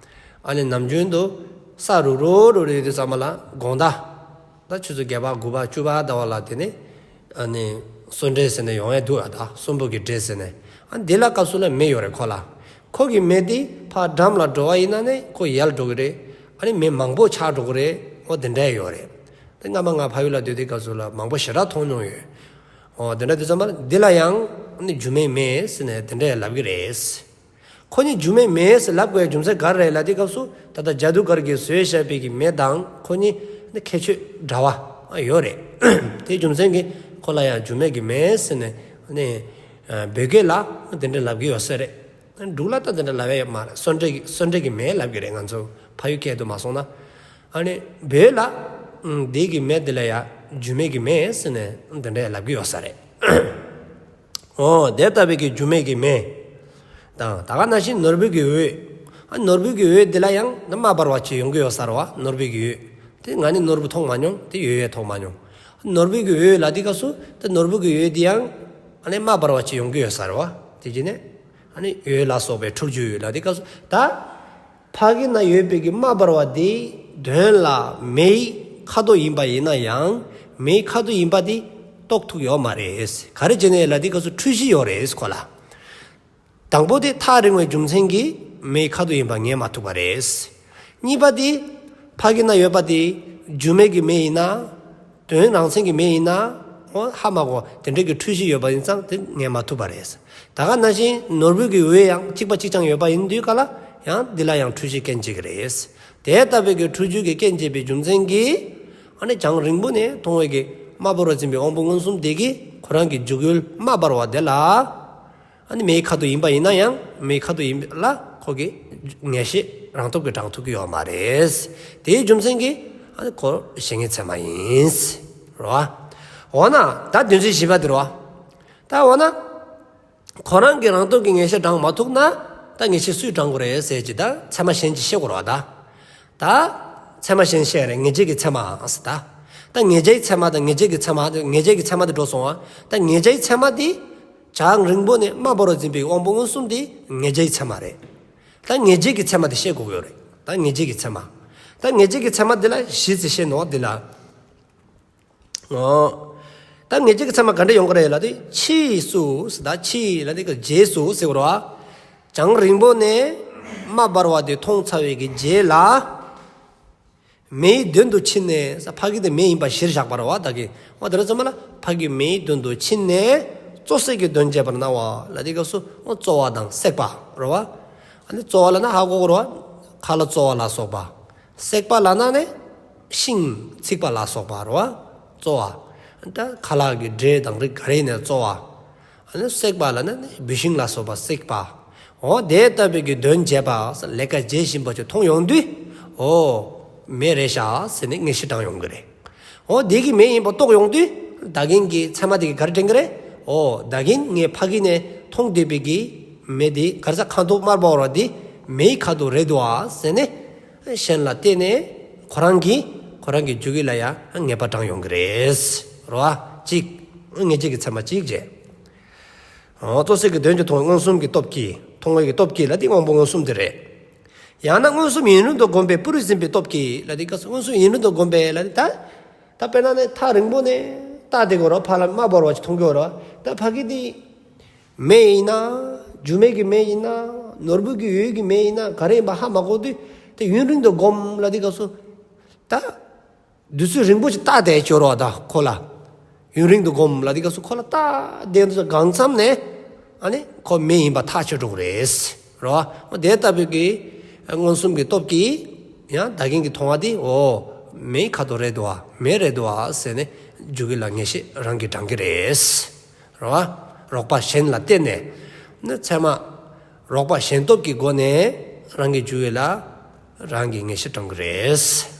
ཨ་ནི་ནམ་རྒྱུན་དུ་ས་རུབ་རུབ་རུབ་རེད་དུས་ཙམ་པ་ལ་དགོང་དག། ད་ཆུ་ཚོད་བརྒྱད་པ་དགུ་པ་བཅུ་པ་ཟླ་བ་ལ་དེ་ནི། ཨ་ནི་སོན་འབྲས་ཟེར་ནས་ཡོང་ཡ་འདུག་ཨ། ད་སོན་པོ་གི་འབྲས་ཟེར་ནས། ཨ་འདི་ལ་སྐབས་སུ་ལ་མེ་ཡོད་རེད་ཁོ་ལ། ཁོ་གི་མེ་དེ་ཕར་འགྲམ་ལ་འགྲོ་བ་ཡིན་ན་ནི་ཁོ་ཡལ་འགྲོ་གི་རེད། ཨ་ནི་མེ་མང་པོ་ཆགས་འགྲོ་གི་རེད། འོ་དེ་འདྲ་ཡོད་རེད། དེ་སྔ་མ་ང་ཕ་ཡུལ་ལ་སྡོད་དུས་སྐབས་སུ་ལ་མང་པོ་ཞེ་དྲག་མཐོང་མྱོང་ཡོད། འོ་དེ་འདྲ་དུས་ཙམ་པ་ལ་འདི་ལ་ཡང་ཨ་ནི་སྒྱུ་མའི་མེ་ཟེར་ནས་དེ་འདྲ་ཡང་ལབ་གི་རེད། ཁོ་གཉིས་སྒྱུ་མའི་མེ་ཟེར་ལབ་དགོས་རྒྱུ་མཚན་ག་རེ་རེད་ལབ་དུས་སྐབས་སུ། ད་ལྟ་ཇ་དུ་གར་གྱིས་བཟོས་བཞག་པའི་གི་མེ་དང་ཁོ་གཉིས་ནི་ཁྱད་ཆོས་འདྲ་བ་ཡོད་རེད། དེའི་རྒྱུ་མཚན་གྱིས་ཁོ་ལ་ཡང་སྒྱུ་མའི་གི་མེ་ཟེར་ནས་ནི་བོད་སྐད་ལ་དེ་འདྲ་ལབ་ཀྱི་ཡོད་ས་རེད། འབྲུག་ལ་ད་དེ་འདྲ་ལབ་ཡ་ཡོད་མ་རེད། སོན་འབྲས་ཀྱི་སོན་འབྲས་ཀྱི་མེ་ལབ་ཀྱི་རེད། ང་ཚོ་ཕ་ཡུལ་སྐད་དུ་མ་སོང་ན། ཨ་ནི་བོད་ལ་འདི་གི་མེ་དེ་ལ་ཡ་སྒྱུ་མའི་གི་མེ་ཟེར་ནས་དེ་འདྲ་ལབ་ཀྱི་ཡོད་ས་རེད། འོ་དེ་ལྟ་བུའི་གི་སྒྱུ་མའི་གི་མེ། དང་། ད་ག་ནང་བཞིན་ནོར་བུ་གི་འོད། ཨ་ནོར་བུ་གི་འོད་འདི་ལ་ཡང་ན་དམར་འབར་བ་ཅིག་ཡོང་གི་ཡོད་ས་རེད་བ། ནོར་བུ་གི་འོད། དེ་ང་ནི་ནོར་བུ་མཐོང་མ་མྱོང་། དེ་འོད་ཡང་མཐོང་མ་མྱོང་། ནོར་བུ་གི་འོད་ལ་དེ་སྐབས་སུ་དེ་ནོར་བུ་གི་འོད་འདི་ཡང་ཨ་ནི་དམར་འབར་བ་ཅིག་ཡོང་གི་ཡོད་ས་རེད་བ། དེ་བྱས་ནས་ཨ་ནི་འོད་ལ་སོགས་པའི་འཁྲུལ་རྒྱུ་ལ་དེ་སྐབས་སུ་ད། ཕ་གི་ན་ཡོད་པའི་གི་དམར་འབར་བ་དེ་དོན་ལ་མེའི་ཁ་དོག་ཡིན་པ་ཡིན་ན་ཡང་མེའི་ཁ་དོག་ཡིན་པ་དེ་རྟོགས་ཐུབ་ཡོད་མ་རེད། ག་རེ་བྱས་ནས་ལབ་དུས་སྐབས་སུ་འཁྲུལ་གཞི་ཡོད་རེད་ཁོ་ལ། དང་པོ་དེ་ཐག་རིང་བའི་རྒྱུ་མཚན་གྱིས་མེའི་ཁ་དོག་ཡིན་པ་ངེས་མ་ཐུབ་པ་རེད། གཉིས་པ་དེ་ཕ་གི་ན་ཡོད་པ་དེ་རྒྱུ་མེད་ཀྱི་མེ་ཡིན་ན། དོན་རང་མཚན་གྱི་མེ་ཡིན་ན། འོ་ཧ་མ་གོ། དེ་འདྲའི་གི་འཁྲུལ་གཞི་ཡོད་པ་ཡིན་ཙང་དེ་ངེས་མ་ཐུབ་པ་རེད། ད་ག་ནང་བཞིན་ནོར་བུ་གི་འོད་ཡང་གཅིག་པ་གཅིག་རྐྱང་ཡོད་པ་ཡིན་དུས་ག་ལ་ཡང་འདི་ལ་ཡང་འཁྲུལ་གཞི་རྐྱེན་བྱེད་ཀྱི་རེད། དེ་ལྟ་བུའི་གི་འཁྲུལ་རྒྱུ་གི་རྐྱེན་བྱེད་པའི་རྒྱུ་མཚན་གྱིས་ཨ་ནི་རྒྱང་རིང་པོ་ནས་མཐོང་བའི་གི་དམར་འབར་བ་འཛིན་པའི་དབང་པོ་མངོན་སུམ་དེ་གིས་ཁོ་རང་གི་འཇུག་ཡུལ་དམར་འབར་བ་དེ་ལ། ཨ་ནི་མེའི་ཁ་དོག་ཡིན་པ་ཡིན་ན་ཡང་མེའི་ཁ་དོག་ཡིན་ལ་ཁོ་གི་ངེས་ཤེས་རང་སྟོབས་ཀྱིས་དྲང་ཐུབ་ཀྱི་ཡོད་མ་རེད། དེའི་རྒྱུ་མཚན་གྱིས་ཨ་ནི་ཁོ་གཞན་ངེས་ཚད་མ་ཡིན། རེད་བ། འོ་ན་ད་དོན་ཚན་བཞི་པ་དེ་རེད་བ། ད་འོ་ན་ཁོ་རང་གི་རང་སྟོབས་ཀྱིས་ངེས་ཤེས་དྲང་མ་ཐུབ་ན་ད་ངེས་ཤེས་སུས་དྲང་དགོས་རེད་ཟེར་གྱི་ད་ཚད་མ་གཞན་གྱིས་ཤེས་དགོས་རེད་བ་ད། ད་ཚད་མ་གཞན་ཤེས་རེད། ངེས་བྱེད་ཀྱི་ཚད་མ་ཟེར་ད། ད་ངེས་བྱའི་ཚད་མ་དང་ངེས་བྱེད་ཀྱི་ཚད་མ་དེ་ངེས་བྱེད་ཀྱི་ཚད་མ་དེ་འགྲོ་སོང་བ། ད་ངེས་བྱའི་ཚད་མ་དེ། རྒྱང་རིང་པོ་ནས་དམར་འབར་བ་འཛིན་པའི་དབང་པོ་མངོན་སུམ་དེ་ངེས་བྱའི་ཚད་མ་རེད། ད་ངེས་བྱེད་ཀྱི་ཚད་མ་དེ་ཤེས་དགོས་ཀྱི་ཡོད་རེད། ད་ངེས་བྱེད་ཀྱི་ཚད་མ། ད་ངེས་བྱེད་ཀྱི་ཚད་མ་དེ་ལ་བཞི་ཟེར་བཤད་ནོ་དེ་ལ། འོ། ད་ངེས་བྱེད་ཀྱི་ཚད་མ་ག་འདྲ་ཡོང་གི་རེད་ལབ་དུས་ཕྱིས་སུ་ཟེར་ད་ཕྱིས་ལབ་དུས་ཀྱི་རྗེས་སུ་ཟེར་བ་རེད་བ། རྒྱང་རིང་པོ་ནས་དམར་འབར་བ་དེ་མཐོང་ཚར་བའི་གི་རྗེས་ལ། མེའི་དོན་དུ་ཕྱིན་ནས་ས་ཕ་གི་དེ་མེ་ཡིན་པ་གཞིར་བཞག་པ་རེད་བ་ད་གིན། འོ་དེ་རེད་ཙམ་པ་ལ་ཕ་གི་མེའི་དོན་དུ་ཕྱིན་ནས་བཙོ་བསྲེག་གི་དོན་བྱེད་པར་སྣང་བ་ལབ་དུས་སྐབས་སུ་འོ་བཙོ་བ་དང་བསྲེག་པ་རེད་བ། ཨ་ནི་བཙོ་བ་ལབ་ན་ཧ་གོ་གི་རེད་བ། ཁ་ལག་བཙོ་བ་ལ་སོགས་པ། བསྲེག་པ་ལབ་ན་ནི་ཤིང་འཚིག་པ་ལ་སོགས་པ་རེད་བ། བཙོ་བ། ད་ཁ་ལག་གི་འབྲས་དང་རིགས་ག་རེ་ཡིན་ནའི་བཙོ་བ། ཨ་ནི་བསྲེག་པ་ལབ་ན་ནི་བུད་ཤིང་ལ་སོགས་པ་བསྲེག་པ། འོ་དེ་ལྟ་བུའི་གི་དོན་བྱེད་པ་ལས་ཀ་བྱེད་བཞིན་པ་ཅིག་མཐོང་ཡོང་དུས། འོ། མེ་རེད་ཤག་ཟེར་ནས་ངེས་ཤེས་དྲང་ཡོང་གི་རེད། འོ་དེ་གི་མེ་ཡིན་པ་རྟོགས་ཡོང་དུས། ད་གིན་གྱི་ཚད་མ་དེ་གིས་ག་རེ་དྲན་གི་རེད། འོ་ད་གིན་ངས་ཕ་གི་ནས་མཐོང་བསྡད་པའི་གི་མེ་དེ་ག་རེ་ཟ་ཁ་དོག་དམར་པོ་ར་དེ་མེའི་ཁ་དོག་རེད་འདུག་ཨ་ཟེར་ནས། གཞན་ལ་བརྟེན་ནས་ཁོ་རང་གིས་ཁོ་རང་གི་འཇུག་ཡུལ་ལ་ཡང་ངེས་པ་དྲང་ཡོང་གི་རེད། རེད་བ། གཅིག་ངེས་བྱེད་ཀྱི་ཚད་མ་གཅིག་བྱས། འོ་བཙོ་བསྲེག་གི་དོན་གྱིས་མཐོང་བའི་མངོན་སུམ་གྱི་སྟོབས་ཀྱིས། མཐོང་བའི་གི་སྟོབས་ཀྱིས་ལབ་དེ་དབང་པོ་མངོན་སུམ་དེ་རེད། ཡང་ན་མངོན་སུམ་ཡུན་རིང་དུ་བསྒོམས་པའི་སྤུ་རིས་ཟིན་པའི་སྟོབས་ཀྱིས་ལབ་དེ་སྐབས་སུ་མངོན་སུམ་ཡུན་རིང་དུ་བསྒོམས་པའི་ལབ་དེ་ད། ད་དཔེར་ན་ནི་ཐག་རིང་པོ་ནས་ལྟ་བསྡད་དགོས་རེད་བ། ཕར་ལ་དམར་འབར་བ་ཅིག་མཐོང་གི་ཡོད་རེད་བ། ད་ཕ་གི་དེ་མེ་ཡིན་ན། རྒྱུ་མེད་ཀྱི་མེ་ཡིན་ན། ནོར་བུ་གི་འོད་ཀྱི་མེ་ཡིན་ན། ག་རེ་ཡིན་པ་ཧ་མ་གོ་དུས་དེ་ཡུན་རིང་དུ་བསྒོམ་ལབ་དེ་སྐབས་སུ། ད། དུས་ཚོད་རིང་པོ་ཅིག་ལྟ་བསྡད་ཀྱི་ཡོད་རེད་བ་ད་ཁོ་ལ། ཡུན་རིང་དུ་བསྒོམ་ལབ་དེ་སྐབས་སུ་ཁོ་ལ་ལྟ་བསྡད་དུས་གང་འཚམ་ནས་ཨ་ནི་ཁོ་མེ་ཡིན་པ་ཐག་ཆོད་འགྲོ་གི་རེད། རེད་བ། དེ་ལྟ་བུའི་གི་མངོན་སུམ་གྱི་སྟོབས་ཀྱིས་ཡང་ད་གིན་གྱི་མཐོང་བ་དེ་འོ་མེའི་ཁ་དོག་རེད་འདུག་བ། མེ་རེད་འདུག་བ་ཟེར་ནས་འཇུག་ཡུལ་ལ་ངེས་ཤེས་རང་གིས་དྲང་གི་རེད། རེད་བ། རོགས་པ་གཞན་ལ་བརྟེན་ནས་ནི་ཚད་མ། རོགས་པ་གཞན་སྟོབས་ཀྱི་སྒོ་ནས་རང་གི་འཇུག་ཡུལ་ལ་རང་གིས་ངེས་ཤེས་དྲང་གི་རེད།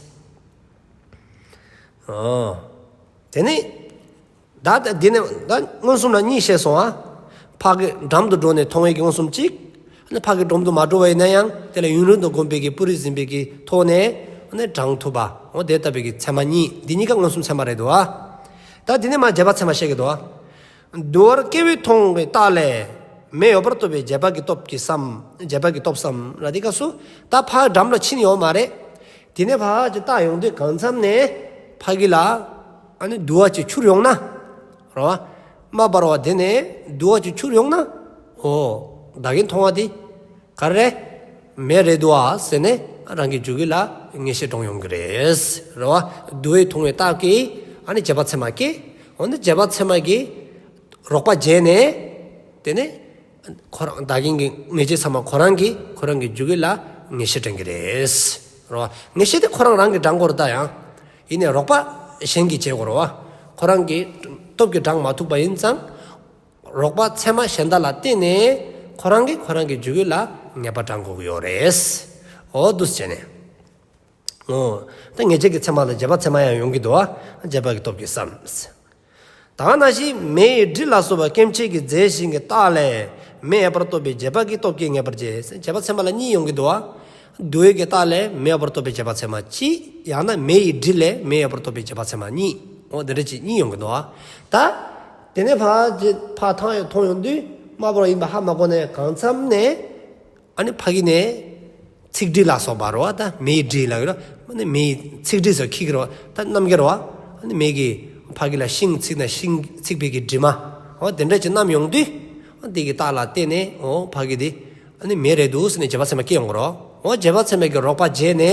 ཨོ། དེ་ནས། ད་ད་འདི་ནས་ད་མངོན་སུམ་ལ་གཉིས་བཤད་སོང་ཨ། ཕ་གི་འགྲམ་དུ་འགྲོ་ནས་མཐོང་བའི་གི་མངོན་སུམ་གཅིག་ཨ་ནི་ཕ་གི་འགྲམ་དུ་མ་འགྲོ་བ་ཡིན་ན་ཡང་དེ་ལ་ཡུན་རིང་དུ་བསྒོམས་པའི་གི་སྤུ་རིས་ཟིན་པའི་གི་ཐོག་ནས་ཨ་ནི་དྲང་ཐུབ་པ། འོ་དེ་ལྟ་བུའི་གི་ཚད་མ་གཉིས། འདི་གཉིས་ཀ་མངོན་སུམ་ཚད་མ་རེད་འདུག་ཨ། ད་འདི་ནས་མ་རྗེས་དཔག་ཚད་མ་བཤད་ཀྱི་འདུག་ཨ། དུ་བར་སྐྱེ་བོས་མཐོང་བའི་རྟགས་ལས། མེ་ཡོད་པར་རྟོགས་པའི་རྗེས་དཔག་གི་སྟོབས་ཀྱིས་སམ། རྗེས་དཔག་གི་སྟོབས་སམ་ལབ་དེ་སྐབས་སུ་ད་ཕར་འགྲམ་ལ་ཕྱིན་ཡོད་མ་རེད། དེ་ནས་ཕར་ཅིག་བལྟ་ཡོང་དུས་གང་འཚམ་ནས་ཕ་གི་ལ་ཨ་ནི་དུ་བ་ཅིག་འཕྱུར་ཡོང་ན། རེད་བ། དམར་འབར་བ་དེ་ནས་དུ་བ་ཅིག་འཕྱུར་ཡོང་ན། འོ། ད་གིན་མཐོང་བ་དེ། ག་རེ། མེ་རེད་འདུག་ཨ་ཟེར་ནས་རང་གི་འཇུག་ཡུལ་ལ་ངེས་ཤེས་འདྲོངས་ཡོང་གི་རེད། རེད་བ། དུ་བས་མཐོང་བའི་རྟགས་ཀྱིས་ཨ་ནི་རྗེས་དཔག་ཚད་མ་སྐྱེ། འོ་ན་རྗེས་དཔག་ཚད་མ་གིས་རོགས་པ་བྱས་ནས། དེ་ནས་ཁོ་རང་ད་གིན་གྱི་ངེས་བྱེད་ཚད་མ་ཁོ་རང་གིས་ཁོ་རང་གི་འཇུག་ཡུལ་ལ་ངེས་ཤེས་འདྲེན་གྱི་རེད། རེད་བ། ངེས་ཤེས་དེ་ཁོ་རང་རང་གིས་འདྲེན་དགོས་རེད་ད་ཡང་། ཡིན་ནའི་རོགས་པ་གཞན་གྱིས་བྱེད་དགོས་རེད་བ། ཁོ་རང་གི་སྟོབས་ཀྱིས་འདྲེན་མ་ཐུབ་པ་ཡིན་ཙང་། རོགས་པ་ཚད་མ་གཞན་དག་ལ་བརྟེན་ནས་ཁོ་རང་གིས་ཁོ་རང་གི་འཇུག་ཡུལ་ལ་ངེས་པ་འདྲེན་དགོས་ཀྱི་ཡོད་རེད། འོ་འདུག་སེ་བྱས་ནས། འོ། ད་ངེས་བྱེད་ཀྱི་ཚད་མ་ལ་རྗེས་དཔག་ཚད་མ་ཡང་ཡོང་གི་འདུག་བ། རྗེས་དཔག་གི་སྟོབས་ཀྱིས་སམ། ད་ག་ནང་བཞིན་མེ་ཡི་དྲི་ལ་སོགས་པ་སྐེམ་བྱེད་ཀྱི་རྫས་གཞན་གྱི་རྟགས་ལས། མེ་ཡོད་པར་རྟོགས་པའི་རྗེས་དཔག་གི་སྟོབས་ཀྱིས་ངེས་པར་བྱེད། རྗེས་དཔག་ཚད་མ་ལ་གཉིས་ཡོང་གི་འདུག་བ། དུ་བའི་གི་རྟགས་ལས་མེ་ཡོད་པར་རྟོགས་པའི་རྗེས་དཔག་ཚད་མ་གཅིག། ཡང་ན་མེ་ཡི་དྲི་ལས་མེ་ཡོད་པར་རྟོགས་པའི་རྗེས་དཔག་ཚད་མ་གཉིས། འོ་དེ་འདྲ་ཅིག་གཉིས་ཡོང་གི་འདུག་བ། ད་དེ་ནས་ཕར་ཕར་མཐོང་ཡོང་དུས་དམར་པོ་ར་ཡིན་པ་ཧ་མ་གོ་ནས་གང་འཚམ་ནས། ཨ་ནི་ཕ་གི་ནས་ཚིག་དྲི་ལ་སོགས་པ་རོ། ད་མེ་ཡི་དྲི་ལ་ཡོད་རོ། ཨ་ནི་མེ་ཡི་ཚིག་དྲི་སོགས་ཁྱི་གི་རོ། ད་རྣམ་རྒྱལ་རོ། ཨ་ནི་མེ་གི་ཕ་གི་ལ་ཤིང་ཚིག་ན་ཤིང་ཚིག་པའི་གི་དྲི་མ། འོ་དེ་འདྲ་ཅིག་རྣམ་ཡོང་དུས། འོ་དེ་གི་རྟགས་ལ་བརྟེན་ནས་འོ་ཕ་གི་དེ་ཨ་ནི་མེ་རེད་འདུག་ཟེར་ནས་རྗེས་དཔག་ཚད་མ་སྐྱེ་ཡོང་གི་རོ། འོ་རྗེས་དཔག་ཚད་མ་གི་རོགས་པ་བྱས་ནས།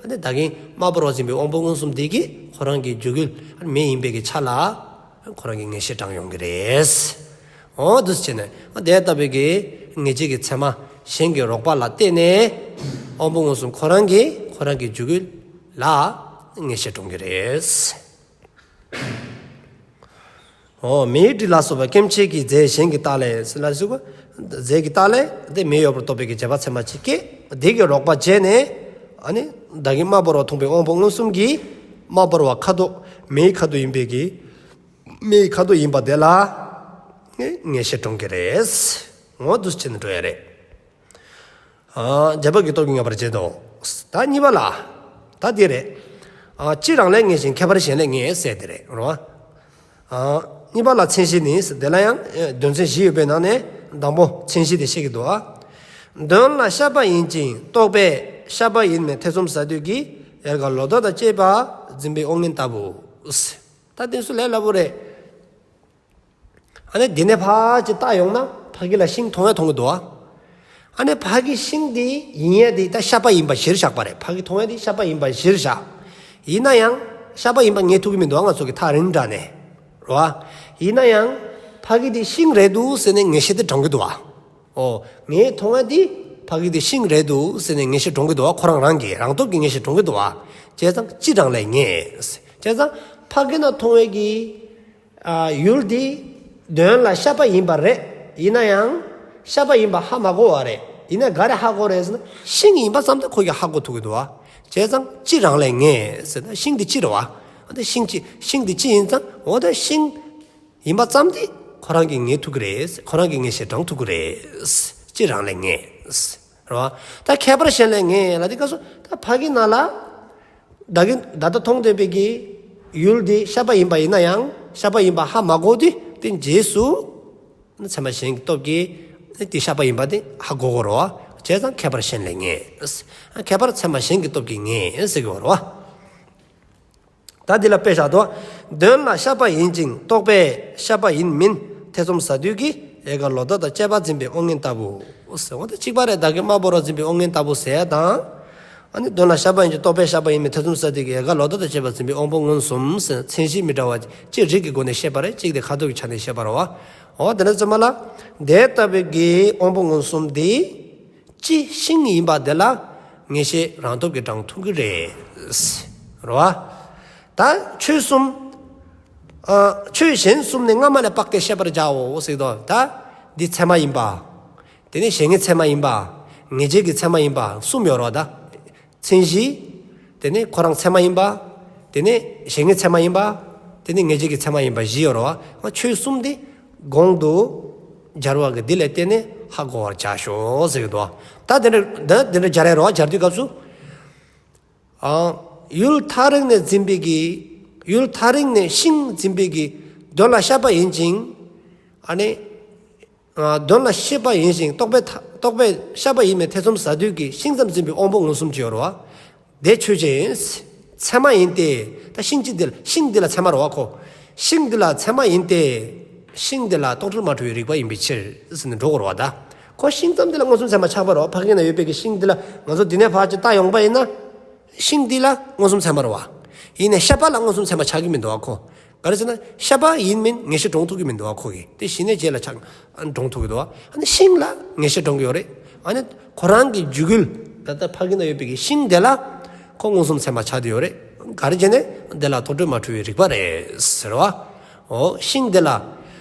ཨ་ནི་ད་གིན་དམར་པོ་ར་འཛིན་པའི་དབང་པོ་མངོན་སུམ་དེ་གིས་ཁོ་རང་གི་འཇུག་ཡུལ་ཨ་ནི་མེ་ཡིན་པའི་གི་ཆ་ལ། ཁོ་རང་གི་ངེས་ཤེས་དྲངས་ཡོང་གི་རེད། འོ་འདུག་སེ་བྱས་ནས་དེ་ལྟ་བུའི་གི་ངེས་བྱེད་ཀྱི་ཚད་མ་གཞན་གྱི་རོགས་པ་ལ་བརྟེན་ནས་དབང་པོ་མངོན་སུམ་ཁོ་རང་གིས་ཁོ་རང་གི་འཇུག་ཡུལ་ལ་ངེས་ཤེས་འདྲོངས་ཀྱི་རེད། འོ་མེའི་དྲི་ལ་སོགས་པ་སྐྱེ་མཆེད་ཀྱི་རྫས་གཞན་གྱི་རྟགས་ལས་ལ་སོགས་པ་རྫས་ཀྱི་རྟགས་ལས་དེ་མེ་ཡོད་པར་རྟོགས་པའི་གི་རྗེས་དཔག་ཚད་མ་གཅིག་སྐྱེ། དེ་གི་རོགས་པ་བྱས་ནས་ཨ་ནི་ད་གིན་དམར་པོ་ར་མཐོང་པའི་དབང་པོ་མངོན་སུམ་གྱིས་དམར་པོ་ར་ཁ་དོག་མེའི་ཁ་དོག་ཡིན་པའི་གི་མེའི་ཁ་དོག་ཡིན་པ་དེ་ལ་ངེས་ཤེས་འདྲོངས་ཀྱི་རེད། འོ་འདུག་སེ་བྱས་ནས་འགྲོ་ཡ་རེད། ཨ་རྗེས་དཔག་གི་སྟོབས་ཀྱིས་ངེས་པར་བྱེད་དོ། ད་གཉིས་པ་ལ། ད་འདི་རེད། ཨ་སྤྱི་རང་ལས་ངེས་ཤིང་ཁྱད་པར་གཞན་ལས་ངེས་ཟེར་དེ་རེད་རོ། ཨ་གཉིས་པ་ལ་མཚན་གཞི་ནི་དེ་ལ་ཡང་དོན་ཚན་བཞི་ཡོད་པའི་ནང་ནས་དང་པོ་མཚན་གཞི་དེ་བཤད་ཀྱི་འདུག་ཨ། དོན་ལ་ཤ་པ་ཡིན་ཅིང་རྟོག་པས་ཤ་པ་ཡིན་མིན་ཐེ་ཚོམ་ཟ་དུས་ཀྱི་ཡལ་ག་ལོ་འདབ་དང་བཅས་པ་འཛིན་པའི་དབང་མངོན་ལྟ་བུ། ད་དེ་ཚོ་ལས་སླ་པོ་རེད། ཨ་ནི་འདི་ནས་ཕར་ཅིག་བལྟ་ཡོང་ན་ཕ་གི་ལ་ཤིང་མཐོང་ཡ་མཐོང་གི་འདུག་ཨ། ཨ་ནི་ཕ་གི་ཤིང་འདི་ཡིན་ཡ་འདི་ད་ཤ་པ་ཡིན་པ་གཞིར་བཞག་པ་རེད། ཕ་གི་མཐོང་ཡ་འདི་ཤ་པ་ཡིན་པ་གཞིར་བཞག་ཡིན་ན་ཡང་ཤ་པ་ཡིན་པ་ངེས་ཐུབ་ཀྱི་མི་འདུག་ཨ། ང་ཚོ་གི་ཐག་རིང་དྲགས་ནས་རོ། ཡིན་ན་ཡང་ཕ་གི་འདི་ཤིང་རེད་འདུག་ཟེར་ནས་ངེས་ཤེས་དེ་འདྲོངས་ཀྱི་འདུག་ཨ། འོ་ངས་མཐོང་ཡ་འདི་ཕ་གི་འདི་ཤིང་རེད་འདུག་ཟེར་ནས་ངེས་ཤེས་འདྲོངས་ཀྱི་འདུག་ཨ། ཁོ་རང་རང་གིས་རང་སྟོབས་ཀྱིས་ངེས་ཤེས་འདྲོངས་ཀྱི་འདུག་ཨ། བྱས་ཙང་སྤྱི་རང་ལས་ངེས། བྱས་ཙང་ཕ་གི་ན་མཐོང་བའི་གི་ཨ་ཡུལ་འདི་དོན་ལ་ཤ་པ་ཡིན་པ་རེད། ཡིན་ན་ཡང་ཤ་པ་ཡིན་པ་ཧ་མ་གོ་བ་རེད། ཡིན་ན་ག་རེ་ཧ་གོ་རེད་ཟེར་ན་ཤིང་ཡིན་པ་ཙམ་དེ་ཁོ་གིས་ཧ་གོ་ཐུབ་ཀྱི་འདུག་བ། བྱས་ཙང་སྤྱི་རང་ལས་ངེས་ཟེར་ན་ཤིང་འདི་སྤྱི་རེད་བ། ཨ་ནི་ཤིང་སྤྱི་ཤིང་འདི་སྤྱི་ཡིན་ཙང་འོ་ད་ཤིང་ཡིན་པ་ཙམ་དེ་ཁོ་རང་གིས་ངེས་ཐུབ་ཀྱི་རེད། ཁོ་རང་གིས་ངེས་ཤེས་འདྲོངས་ཐུབ་ཀྱི་རེད། སྤྱི་རང་ལས་ངེས། རེད་བ། ད་ཁྱད་པར་གཞན་ལས་ངེས་ལ་དེ་སྐབས་སུ་ད་ཕ་གི་ནང་ལ། ད་གིན་ད་ལྟ་མཐོང་བསྡད་པའི་གི་ཡུལ་འདི་ཤ་པ་ཡིན་པ་ཡིན་ན་ཡང་ཤ་པ་ཡིན་པ་ཧ་མ་གོ་དུས་དེ་རྗེས་སུ་ཚད་མ་གཞན་གྱི་སྟོབས་ཀྱིས་དེ་ཤ་པ་ཡིན་པ་དེ་ཧ་གོ་གོ་རེད་བ། བྱས་ཙང་ཁྱད་པར་གཞན་ལས་ངེས། ཁྱད་པར་ཚད་མ་གཞན་གྱི་སྟོབས་ཀྱིས་ངེས་ཟེར་གི་ཡོད་རེད་བ། ད་འདི་ལ་དཔེ་བཞག་དོ། དོན་ལ་ཤ་པ་ཡིན་ཅིང་རྟོག་པས་ཤ་པ་ཡིན་མིན་ཐེ་ཚོམ་ཟ་དུས་ཀྱི་ཡལ་ག་ལོ་འདབ་དང་བཅས་པ་འཛིན་པའི་དབང་མངོན་ལྟ་བུ། ཟེར་འོ་ད་གཅིག་པ་རེད། ད་གིན་དམར་པོ་ར་འཛིན་པའི་དབང་མངོན་ལྟ་བུ་ཟེར་ཡ་དང་། ཨ་ནི་དོན་ལ་ཤ་པ་ཡིན་ཅིང་རྟོག་པས་ཤ་པ་ཡིན་མིན་ཐེ་ཚོམ་ཟ་དུས་ཀྱི་ཡལ་ག་ལོ་འདབ་དང་བཅས་པ་འཛིན་པའི་དབང་པོ་མངོན་སུམ་ཟེར་མཚན་གཞི་མི་འདྲ་བ་གཅིག་རིགས་ཀྱི་སྒོ་ནས་བཤད་པ་རེད། གཅིག་དེ་ཁ་དོག་གི་ཆ་ནས་བཤད་པ་རེད་བ། འོ་དེ་འདྲ་ཙམ་པ་ལ་དེ་ལྟ་བུའི་གི་དབང་པོ་མངོན་སུམ་དེ། སྤྱི་ཤིང་ཡིན་པ་དེ་ལ་ངེས་ཤེས་རང་སྟོབས་ཀྱིས་འདྲོངས་ཐུབ་ཀྱི་རེད། རེད་བ། ད་ཆོས་གསུམ། ཨ་ཆོས་གཞན་གསུམ་ནི་སྔ་མ་ལས་དཔགས་ཏེ་ཤེས་པར་བྱའོ་ཟེར་དོ། ད་འདི་ཚད་མ་ཡིན་པ། དེ་ནས་གཞན་ངེས་ཚད་མ་ཡིན་པ། ངེས་བྱེད་ཀྱི་ཚད་མ་ཡིན་པ་གསུམ་ཡོད་རེད་བ་ད། མཚན་གཞི། དེ་ནས་ཁོ་རང་ཚད་མ་ཡིན་པ། དེ་ནས་གཞན་ངེས་ཚད་མ་ཡིན་པ། དེ་ནས་ངེས་བྱེད་ཀྱི་ཚད་མ་ཡིན་པ་བཞི་ཡོད་རེད་བ། ཆོས་གསུམ་དེ་གོང་དུ་སྦྱར་བ་གི་འདི་ལ་བརྟེན་ནས་ཧ་གོ་བར་བྱ་ཤོག་ཟེར་གྱི་འདུག་བ། ད་དེ་འདྲ་ད་དེ་འདྲ་སྦྱར་ཡ་རེད་བ། སྦྱར་དུས་སྐབས་སུ། ཨ་ཡུལ་ཐག་རིང་ནས་འཛིན་པའི་གི་ཡུལ་ཐག་རིང་ནས་ཤིང་འཛིན་པའི་གི་དོན་ལ་ཤ་པ་ཡིན་ཅིང་། ཨ་ནི། ཨ་དོན་ལ་ཤ་པ་ཡིན་ཞིང་རྟོག་པས་ཐ་རྟོག་པས་ཤ་པ་ཡིན་མིན་ཐེ་ཚོམ་ཟ་དུས་ཀྱི་ཤིང་ཙམ་འཛིན་པའི་དབང་པོ་མངོན་སུམ་ཅིག་ཡོད་རེད་བ། དེ་ཆོས་ཅན། ཚད་མ་ཡིན་ཏེ། ད་ཤིང་གཅིག་འདི་ལ་ཤིང་འདི་ལ་ཚད་མ་རེད་བ་ཁོ། ཤིང་འདི་ལ་ཚད་མ་ཡིན་ཏེ། ཤིང་འདི་ལ་རྟོག་བྲལ་མ་འཁྲུལ་བའི་རིག་པ་ཡིན་པའི་ཕྱིར་ཟེར་ནས་འགྲོ་དགོས་རེད་བ་ད། ཁོ་ཤིང་ཙམ་འདི་ལ་མངོན་སུམ་ཚད་མ་ཆགས་པ་རེད་བ། ཕ་གི་ན་ཡོད་པའི་གི་ཤིང་འདི་ལ་ང་ཚོ་འདི་ནས་ཕར་ཅིག་བལྟ་ཡོང་པ་ཡིན་ན། ཤིང་འདི་ལ་མངོན་སུམ་ཚད་མ་རེད་བ། ཡིན་ནའི་ཤ་པ་ལ་མངོན་སུམ་ཚད་མ་ཆགས་ཀྱི་མི་འདུག་བ་ཁོ། ག་རེ་ཟེར་ན་ཤ་པ་ཡིན་མིན་ངེས་ཤེས་འདྲོངས་ཐུབ་ཀྱི་མི་འདུག་བ་ཁོ་གིས། དེ་གཞི་ནས་རྗེས་ལ་ཆགས་འདྲོངས་ཐུབ་ཀྱི་འདུག་བ། ཨ་ནི་ཤིང་ལ་ངེས་ཤེས་འདྲོངས་ཀྱི་ཡོད་རེད། ཨ་ནི་ཁོ་རང་གི་འཇུག་ཡུལ་ད་ལྟ་ཕ་གི་ན་ཡོད་པའི་གི་ཤིང་དེ་ལ་ཁོ་མངོན་སུམ་ཚད་མ་ཆགས་བསྡད་ཡོད་རེད། ག་རེ་བྱས་ནས་དེ་ལ་རྟོག་བྲལ་མ་འཁྲུལ་བའི་རིག་པ་རེད་ཟེར་བ། འོ་ཤིང་དེ་ལ།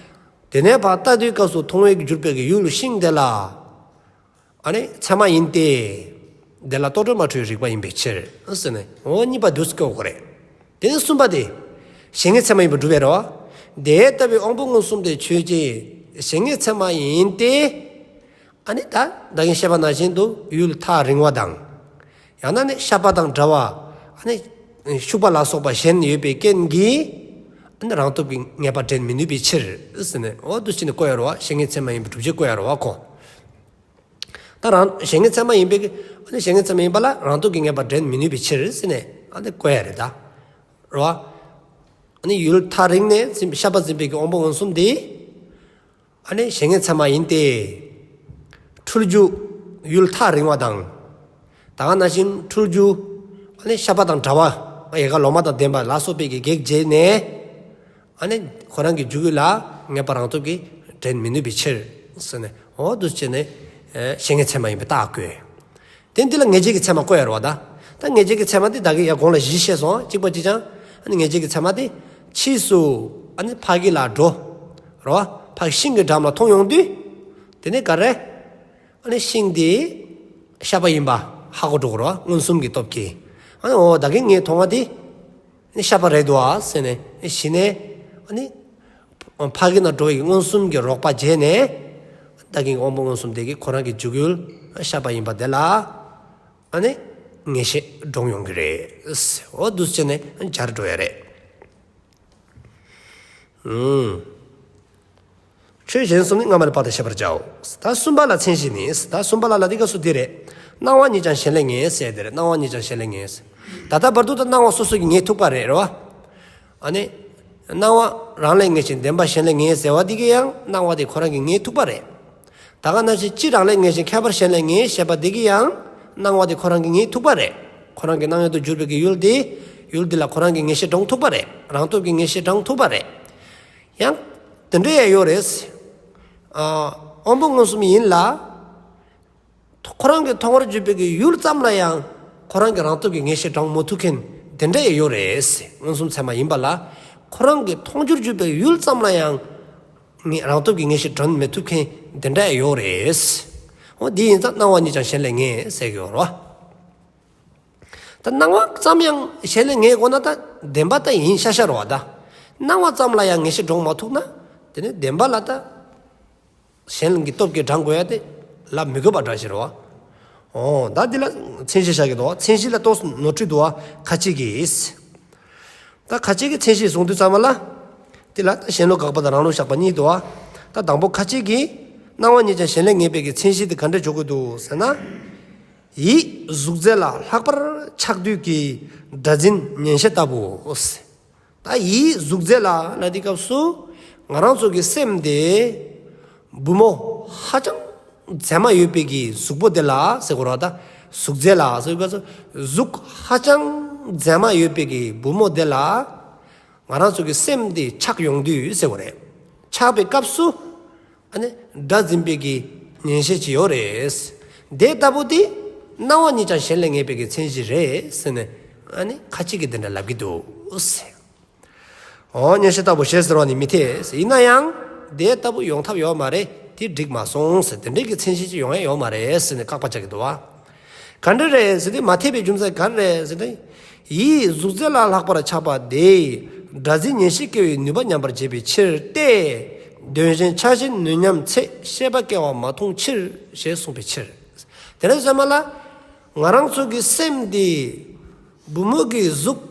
དེ་ནས་ཕར་ལྟ་དུས་སྐབས་སུ་མཐོང་བས་གྱུར་པའི་གི་ཡུལ་ཤིང་དེ་ལ། ཨ་ནི་ཚད་མ་ཡིན་ཏེ། དེ་ལ་རྟོག་བྲལ་མ་འཁྲུལ་བའི་རིག་པ་ཡིན་པའི་ཕྱིར་ཟེར་ནས་འོ་གཉིས་པ་འདུག་སེ་བཀོད་དགོས་རེད། དེ་ནས་གསུམ་པ་དེ། གཞན་ངེས་ཚད་མ་ཡིན་པར་སྒྲུབ་པས་རེད་བ། དེ་ལྟ་བུའི་དབང་པོ་མངོན་སུམ་དེ་ཆོས་ཅན། གཞན་ངེས་ཚད་མ་ཡིན་ཏེ། ཨ་ནི་ད་ད་གིན་བཤད་པ་ནང་བཞིན་དུ་ཡུལ་ཐག་རིང་བ་དང་། ཡང་ན་ནི་ཤ་པ་དང་འདྲ་བ། ཨ་ནི་ཤུག་པ་ལ་སོགས་པ་གཞན་ཡོད་པའི་རྐྱེན་གྱིས། ཨ་ནི་རང་སྟོབས་ཀྱིས་ངེས་པ་འདྲེན་མི་ནུས་པའི་ཕྱིར་ཟེར་ནས། འོ་འདུག་སེ་བྱས་ནས་བཀོད་ཡོད་རེད་བ། གཞན་ངེས་ཚད་མ་ཡིན་པའི་སྒྲུབ་བྱེད་བཀོད་ཡོད་རེད་བ་ཁོ། ད་རང་གཞན་ངེས་ཚད་མ་ཡིན་པའི་གི། ཨ་ནི་གཞན་ངེས་ཚད་མ་ཡིན་པ་ལ་རང་སྟོབས་ཀྱིས་ངེས་པ་འདྲེན་མི་ནུས་པའི་ཕྱིར་ཟེར་ནས་ཨ་ནི་བཀོད་ཡོད་རེད་ད། རེད་བ། ཨ་ནི་ཡུལ་ཐག་རིང་ནས་འཛིན་ཤ་པ་འཛིན་པའི་གི་དབང་པོ་མངོན་སུམ་དེ། ཨ་ནི་གཞན་ངེས་ཚད་མ་ཡིན་ཏེ། འཁྲུལ་རྒྱུ་ཡུལ་ཐག་རིང་བ་དང་། ད་ག་ནང་བཞིན་འཁྲུལ་རྒྱུ་ཨ་ནི་ཤ་པ་དང་འདྲ་བ། ཡལ་ག་ལོ་མ་དང་ལྡན་པ་ལ་སོགས་པའི་གི་གེགས་བྱས་ནས། ཨ་ནི་ཁོ་རང་གི་འཇུག་ཡུལ་ལ་ངེས་པ་རང་སྟོབས་ཀྱིས་འདྲེན་མི་ནུས་པའི་ཕྱིར་ཟེར་ནས། འོ་འདུག་སེ་བྱས་ནས་གཞན་ངེས་ཚད་མ་ཡིན་པའི་རྟགས་བཀོད། དེ་འདི་ལ་ངེས་བྱེད་ཀྱི་ཚད་མ་བཀོད་ཡོད་རེད་བ་ད། ད་ངེས་བྱེད་ཀྱི་ཚད་མ་དེ་ད་གིན་ཡར་གོང་ལ་བཞི་བཤད་སོང་། གཅིག་པ་གཅིག་རྐྱང་། ཨ་ནི་ངེས་བྱེད་ཀྱི་ཚད་མ་དེ་ཕྱིས་སུ་ཨ་ནི་ཕ་གི་ལ་འགྲོ། རེད་བ། ཕ་གི་ཤིང་གི་འགྲམ་ལ་མཐོང་ཡོང་དུས། དེ་ནས་ག་རེ། ཨ་ནི་ཤིང་དེ་ཤ་པ་ཡིན་པ་ཧ་གོ་འགྲོ་གི་རེད་བ། མངོན་སུམ་གྱི་སྟོབས་ཀྱིས། ཨ་ནི་འོ་ད་གིན་ངས་མཐོང་བ་དེ། ཨ་ནི་ཤ་པ་རེད་འདུག་ཨ་ཟེར་ནས་གཞི་ནས། ཨ་ནི་ཕ་གི་ན་འགྲོ་བའི་མངོན་སུམ་གྱི་རོགས་པ་བྱས་ནས། ད་གིན་དབང་པོ་མངོན་སུམ་དེ་གིས་ཁོ་རང་གི་འཇུག་ཡུལ་ཤ་པ་ཡིན་པ་དེ་ལ། ཨ་ནི་ངེས་ཤེས་འདྲོངས་ཡོང་གི་རེད། འོ་འདུག་སེ་བྱས་ནས་སྦྱར་འགྲོ་ཡ་རེད། ཨུམ། ཆོས་གཞན་གསུམ་ནི་སྔ་མ་ལས་དཔག་སྟེ་ཤེས་པར་བྱའོ། ད་གསུམ་པ་ལ་མཚན་གཞི་ནི། ད་གསུམ་པ་ལ་ལ་འདི་སྐབས་སུ་འདི་རེད། སྣང་བ་ཉིད་ཀྱང་གཞན་ལས་ངེས་ཟེར་དེ་རེད། སྣང་བ་ཉིད་ཀྱང་གཞན་ལས་ངེས། ད་ལྟ་བར་དུ་ད་སྣང་བ་སོ་སོ་གིས་ངེས་ཐུབ་པ་རེད། རེད་བ། ཨ་ནི། སྣང་བ་རང་ལས་ངེས་ཤིང་བདེན་པ་གཞན་ལས་ངེས་ཟེར་བ་འདི་གིས་ཡང་སྣང་བ་དེ་ཁོ་རང་གིས་ངེས་ཐུབ་པ་རེད། ད་ག་ནང་བཞིན་སྤྱི་རང་ལས་ངེས་ཤིང་ཁྱད་པར་གཞན་ལས་ངེས་ཞེས་པ་འདི་གིས་ཡང་སྣང་བ་དེ་ཁོ་རང་གིས་ངེས་ཐུབ་པ་རེད། ཁོ་རང་གི་སྣང་ཡུལ་དུ་གྱུར་པའི་གི་ཡུལ་དེ། ཡུལ་འདི་ལ་ཁོ་རང་གིས་ངེས་ཤེས་འདྲོངས་ཐུབ་པ་རེད། རང་སྟོབས་ཀྱིས་ངེས་ཤེས་འདྲོངས་ཐུབ་པ་རེད། ཡང་། དེ་འདྲ་ཡང་ཡོད་རེད། ཨ། དབང་པོ་མངོན་སུམ་ཡིན་ལ། ཁོ་རང་གི་མཐོང་བར་གྱུར་པའི་གི་ཡུལ་ཙམ་ལ་ཡང་ཁོ་རང་གི་རང་སྟོབས་ཀྱིས་ངེས་ཤེས་འདྲོངས་མ་ཐུབ་མཁན་དེ་འདྲ་ཡང་ཡོད་རེད། མངོན་སུམ་ཚད་མ་ཡིན་པ་ལ། ཁོ་རང་གི་མཐོང་བར་གྱུར་པའི་གི་ཡུལ་ཙམ་ལ་ཡང་། ངེས་རང་སྟོབས་ཀྱིས་ངེས་ཤེས་འདྲོངས་མི་ཐུབ་མཁན་དེ་འདྲ་ཡང་ཡོད་རེད། འོ་འདི་ཡིན་ཙང་སྣང་བ་ཉིད་ཀྱང་གཞན་ལས་ངེས་ཟེར་གྱི་ཡོད་རེད་བ། ད་སྣང་བ་ཙམ་ཡང་གཞན་ལས་ངེས་དགོས་ན་ད་བདེན་པ་ད་ཡིན་ཤག་ཤག་རེད་བ་ད། སྣང་བ་ཙམ་ལ་ཡང་ངེས་ཤེས་འདྲོངས་མ་ཐུབ་ན། དེ་ནི་བདེན་པ་ལ་ད། གཞན་གྱི་སྟོབས་ཀྱིས་འདྲེན་དགོས་ཡ་དེ་ལབ་མི་དགོས་པ་འདྲ་ཞིག་རེད་བ། འོ་ད་འདི་ལ་མཚན་གཞི་བཞག་གི་འདུག་བ། མཚན་གཞི་ལ་ཏོག་ཙམ་ནོར་འཁྲུལ་འདུག་བ། ཁ་ཅིག་གིས། ད་ཁ་ཅིག་གིས་མཚན་གཞི་བཟུང་དུས་ཙམ་པ་ལ། དེ་ལ་ད་གཞན་ལུགས་དགག་པ་དང་རང་ལུགས་བཞག་པ་གཉིས་འདུག་བ། ད་དང་པོ་ཁ་ཅིག་གིས་སྣང་བ་ཉིད་ཀྱང་གཞན་ལས་ངེས་པའི་གི་མཚན་གཞི་དེ་ག་འདྲ་འཇོག་གི་འདུག་ཟེར་ན། ཡིད་གཟུགས་མཛེས་ལ་ལྷག་པར་ཆགས་དུས་ཀྱི་སྒྲ་འཛིན་ཉན་ཤེས་ལྟ་བུ། ད་ཡིད་གཟུགས་མཛེས་ལ་ལ་དེའི་སྐབས་སུ་ང་རང་ཚོ་གི་སེམས་དེ་བུ་མོ་ཧ་ཅང་མཛེས་མ་ཡོད་པའི་གི་གཟུགས་པོ་དེ་ལ་ཟེར་དགོས་རེད་བ། ད་གཟུགས་མཛེས་ལ་ཟེར་བའི་སྐབས་སུ་གཟུགས་ཧ་ཅང་མཛེས་མ་ཡོད་པའི་གི་བུ་མོ་དེ་ལ་ང་རང་ཚོ་གི་སེམས་དེ་ཆགས་ཡོང་དུས་ཟེར་དགོས་རེད། ཆགས་པའི་སྐབས་སུ། ཨ་ནི་སྒྲ་འཛིན་པའི་གི་ཉན་ཤེས་ཅིག་ཡོད་རེད། དེ་ལྟ་བུ་དེ་སྣང་བ་ཉིད་ཀྱང་གཞན་ལས་ངེས་པའི་གི་མཚན་གཞི་རེད་ཟེར་ནས། ཨ་ནི་ཁ་ཅིག་གིས་དེ་འདྲ་ལབ་ཀྱི་འདུག་ཟེར། འོ་ཉན་ཤེས་ལྟ་བུ་ཞེས་ཟེར་བ་ནི་མི་འཐད་ཟེར། ཡིན་ན་ཡང་དེ་ལྟ་བུ་ཡོང་ཐབས་ཡོད་མ་རེད། དེ་འགྲིག་མ་སོང་ཟེར། དེ་འདྲའི་གི་མཚན་གཞི་ཅིག་ཡོང་ཡ་ཡོད་མ་རེད་ཟེར་ནས་བཀག་པ་རྒྱག་གི་འདུག་བ། ག་འདྲ་རེད་ཟེར་དུས་མ་འཐད་པའི་རྒྱུ་མཚན་ག་རེ་རེད་ཟེར་དུས། ཡིད་གཟུགས་མཛེས་ལ་ལྷག་པར་ཆགས་པ་དེས་སྒྲ་འཛིན་ཉན་ཤེས་སྐྱེ་བའི་ནུས་པ་ཉམས་པར་བྱེད་པའི་ཕྱིར་ཏེ། དོན་གཞན་ཆགས་ཞེན་ནུས་ཉམས་ཚེ་ཤེས་པ་སྐྱེ་བ་མ་མཐོང་ཕྱིར་ཞེས་གསུངས་པའི་ཕྱིར། དེ་ནས་ཚང་མ་ལ། ང་རང་ཚོ་གི་སེམས་འདི་བུ་མོ་གི་གཟུགས།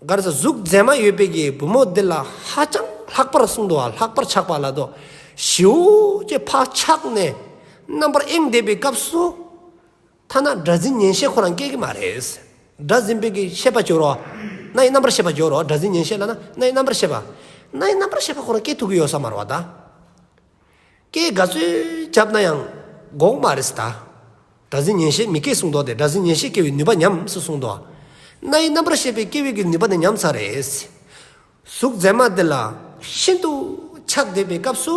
ག་རེ་ཟེར། གཟུགས་མཛེས་མ་ཡོད་པའི་གི་བུ་མོ་འདི་ལ་ཧ་ཅང་ལྷག་པར་གསུངས་འདུག་བ། ལྷག་པར་ཆགས་པ་ལབ་དུས། ཞེ་པོ་ཅིག་ཕར་ཆགས་ནས་རྣམ་པར་གཡེངས་བསྡད་པའི་སྐབས་སུ། ཐ་ན་སྒྲ་འཛིན་ཉན་ཤེས་ཁོ་རང་སྐྱེ་གི་མ་རེད། སྒྲ་འཛིན་པའི་གི་ཤེས་པ་ཅིག་ཡོད་རེད་བ། རྣ་ཡི་རྣམ་པར་ཤེས་པ་ཅིག་ཡོད་རེད་བ། སྒྲ་འཛིན་ཉན་ཤེས་ལབ་ན་རྣ་ཡི་རྣམ་པར་ཤེས་པ། རྣ་ཡི་རྣམ་པར་ཤེས་པ་ཁོ་རང་སྐྱེ་ཐུབ་ཀྱི་ཡོད་ས་མ་རེད་བ་ད། སྐད་ག་ཚོད་རྒྱབ་ན་ཡང་གོ་གི་མ་རེད་ཟེར་ད། སྒྲ་འཛིན་ཉན་ཤེས་མི་སྐྱེ་གསུངས་འདུག་སྟེ། སྒྲ་འཛིན་ཉན་ཤེས་སྐྱེ་བའི་ནུས་པ་ཉམས་ཟེར་གསུངས་འདུག། རྣ་ཡི་རྣམ་པར་ཤེས་པའི་སྐྱེ་བའི་གི་ནུས་པ་དེ་ཉམས་ཚར་རེད། གཟུགས་མཛེས་མ་དེ་ལ་ཤིན་ཏུ་ཆགས་བསྡད་པའི་སྐབས་སུ།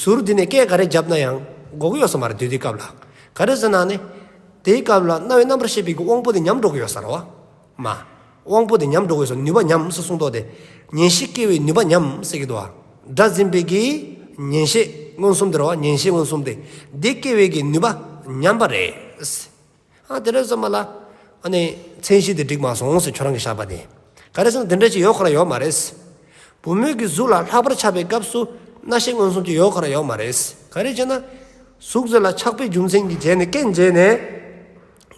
ཟུར་འདི་ནས་སྐད་ག་རེ་བརྒྱབ་ན་ཡང་གོ་གི་ཡོད་ས་མ་རེད། དེ་དུས་སྐབས་ལ། ག་རེ་ཟེར་ན་ནི། དེའི་སྐབས་ལ་རྣ་བའི་རྣམ་པར་ཤེས་པའི་གི་དབང་པོ་དེ་ཉམས་འགྲོ་གི་ཡོད་ས་རེད་བ། མ། དབང་པོ་དེ་ཉམས་འགྲོ་གི་ཡོད་ས། ནུས་པ་ཉམས་ཟེར་གསུངས་འདུག་སྟེ། ཉན་ཤེས་སྐྱེ་བའི་ནུས་པ་ཉམས་ཟེར་གྱི་འདུག་བ། སྒྲ་འཛིན་པའི་གི་ཉན་ཤེས་མངོན་སུམ་དེ་རེད་བ། ཉན་ཤེས་མངོན་སུམ་དེ། དེ་སྐྱེ་བའི་གི་ནུས་པ་ཉམས་པ་རེད། ཨ་དེ་འདྲ་སོང་ཙང་མ་ལ། ཨ་ནི་མཚན་གཞི་དེ་འགྲིག་མ་སོང་ཟེར། ཁྱོད་རང་གིས་བཞག་པ་དེ། ག་རེ་ཟེར་ན་དེ་འདྲ་ཅིག་ཡོད་ཁོ་རང་ཡོད་མ་རེད། བུ་མོའི་གི་གཟུགས་ལ་ལྷག་པར་ཆགས་པའི་སྐབས་སུ་རྣ་ཤེས་མངོན་སུམ་ཅིག་ཡོད་ཁོ་རང་ཡོད་མ་རེད། ག་རེ་བྱས་ན་ གཟུགས་ཟེར་ལ་ཆགས་པའི་རྒྱུ་མཚན་གྱིས་བྱས་ནས་རྐྱེན་བྱས་ནས།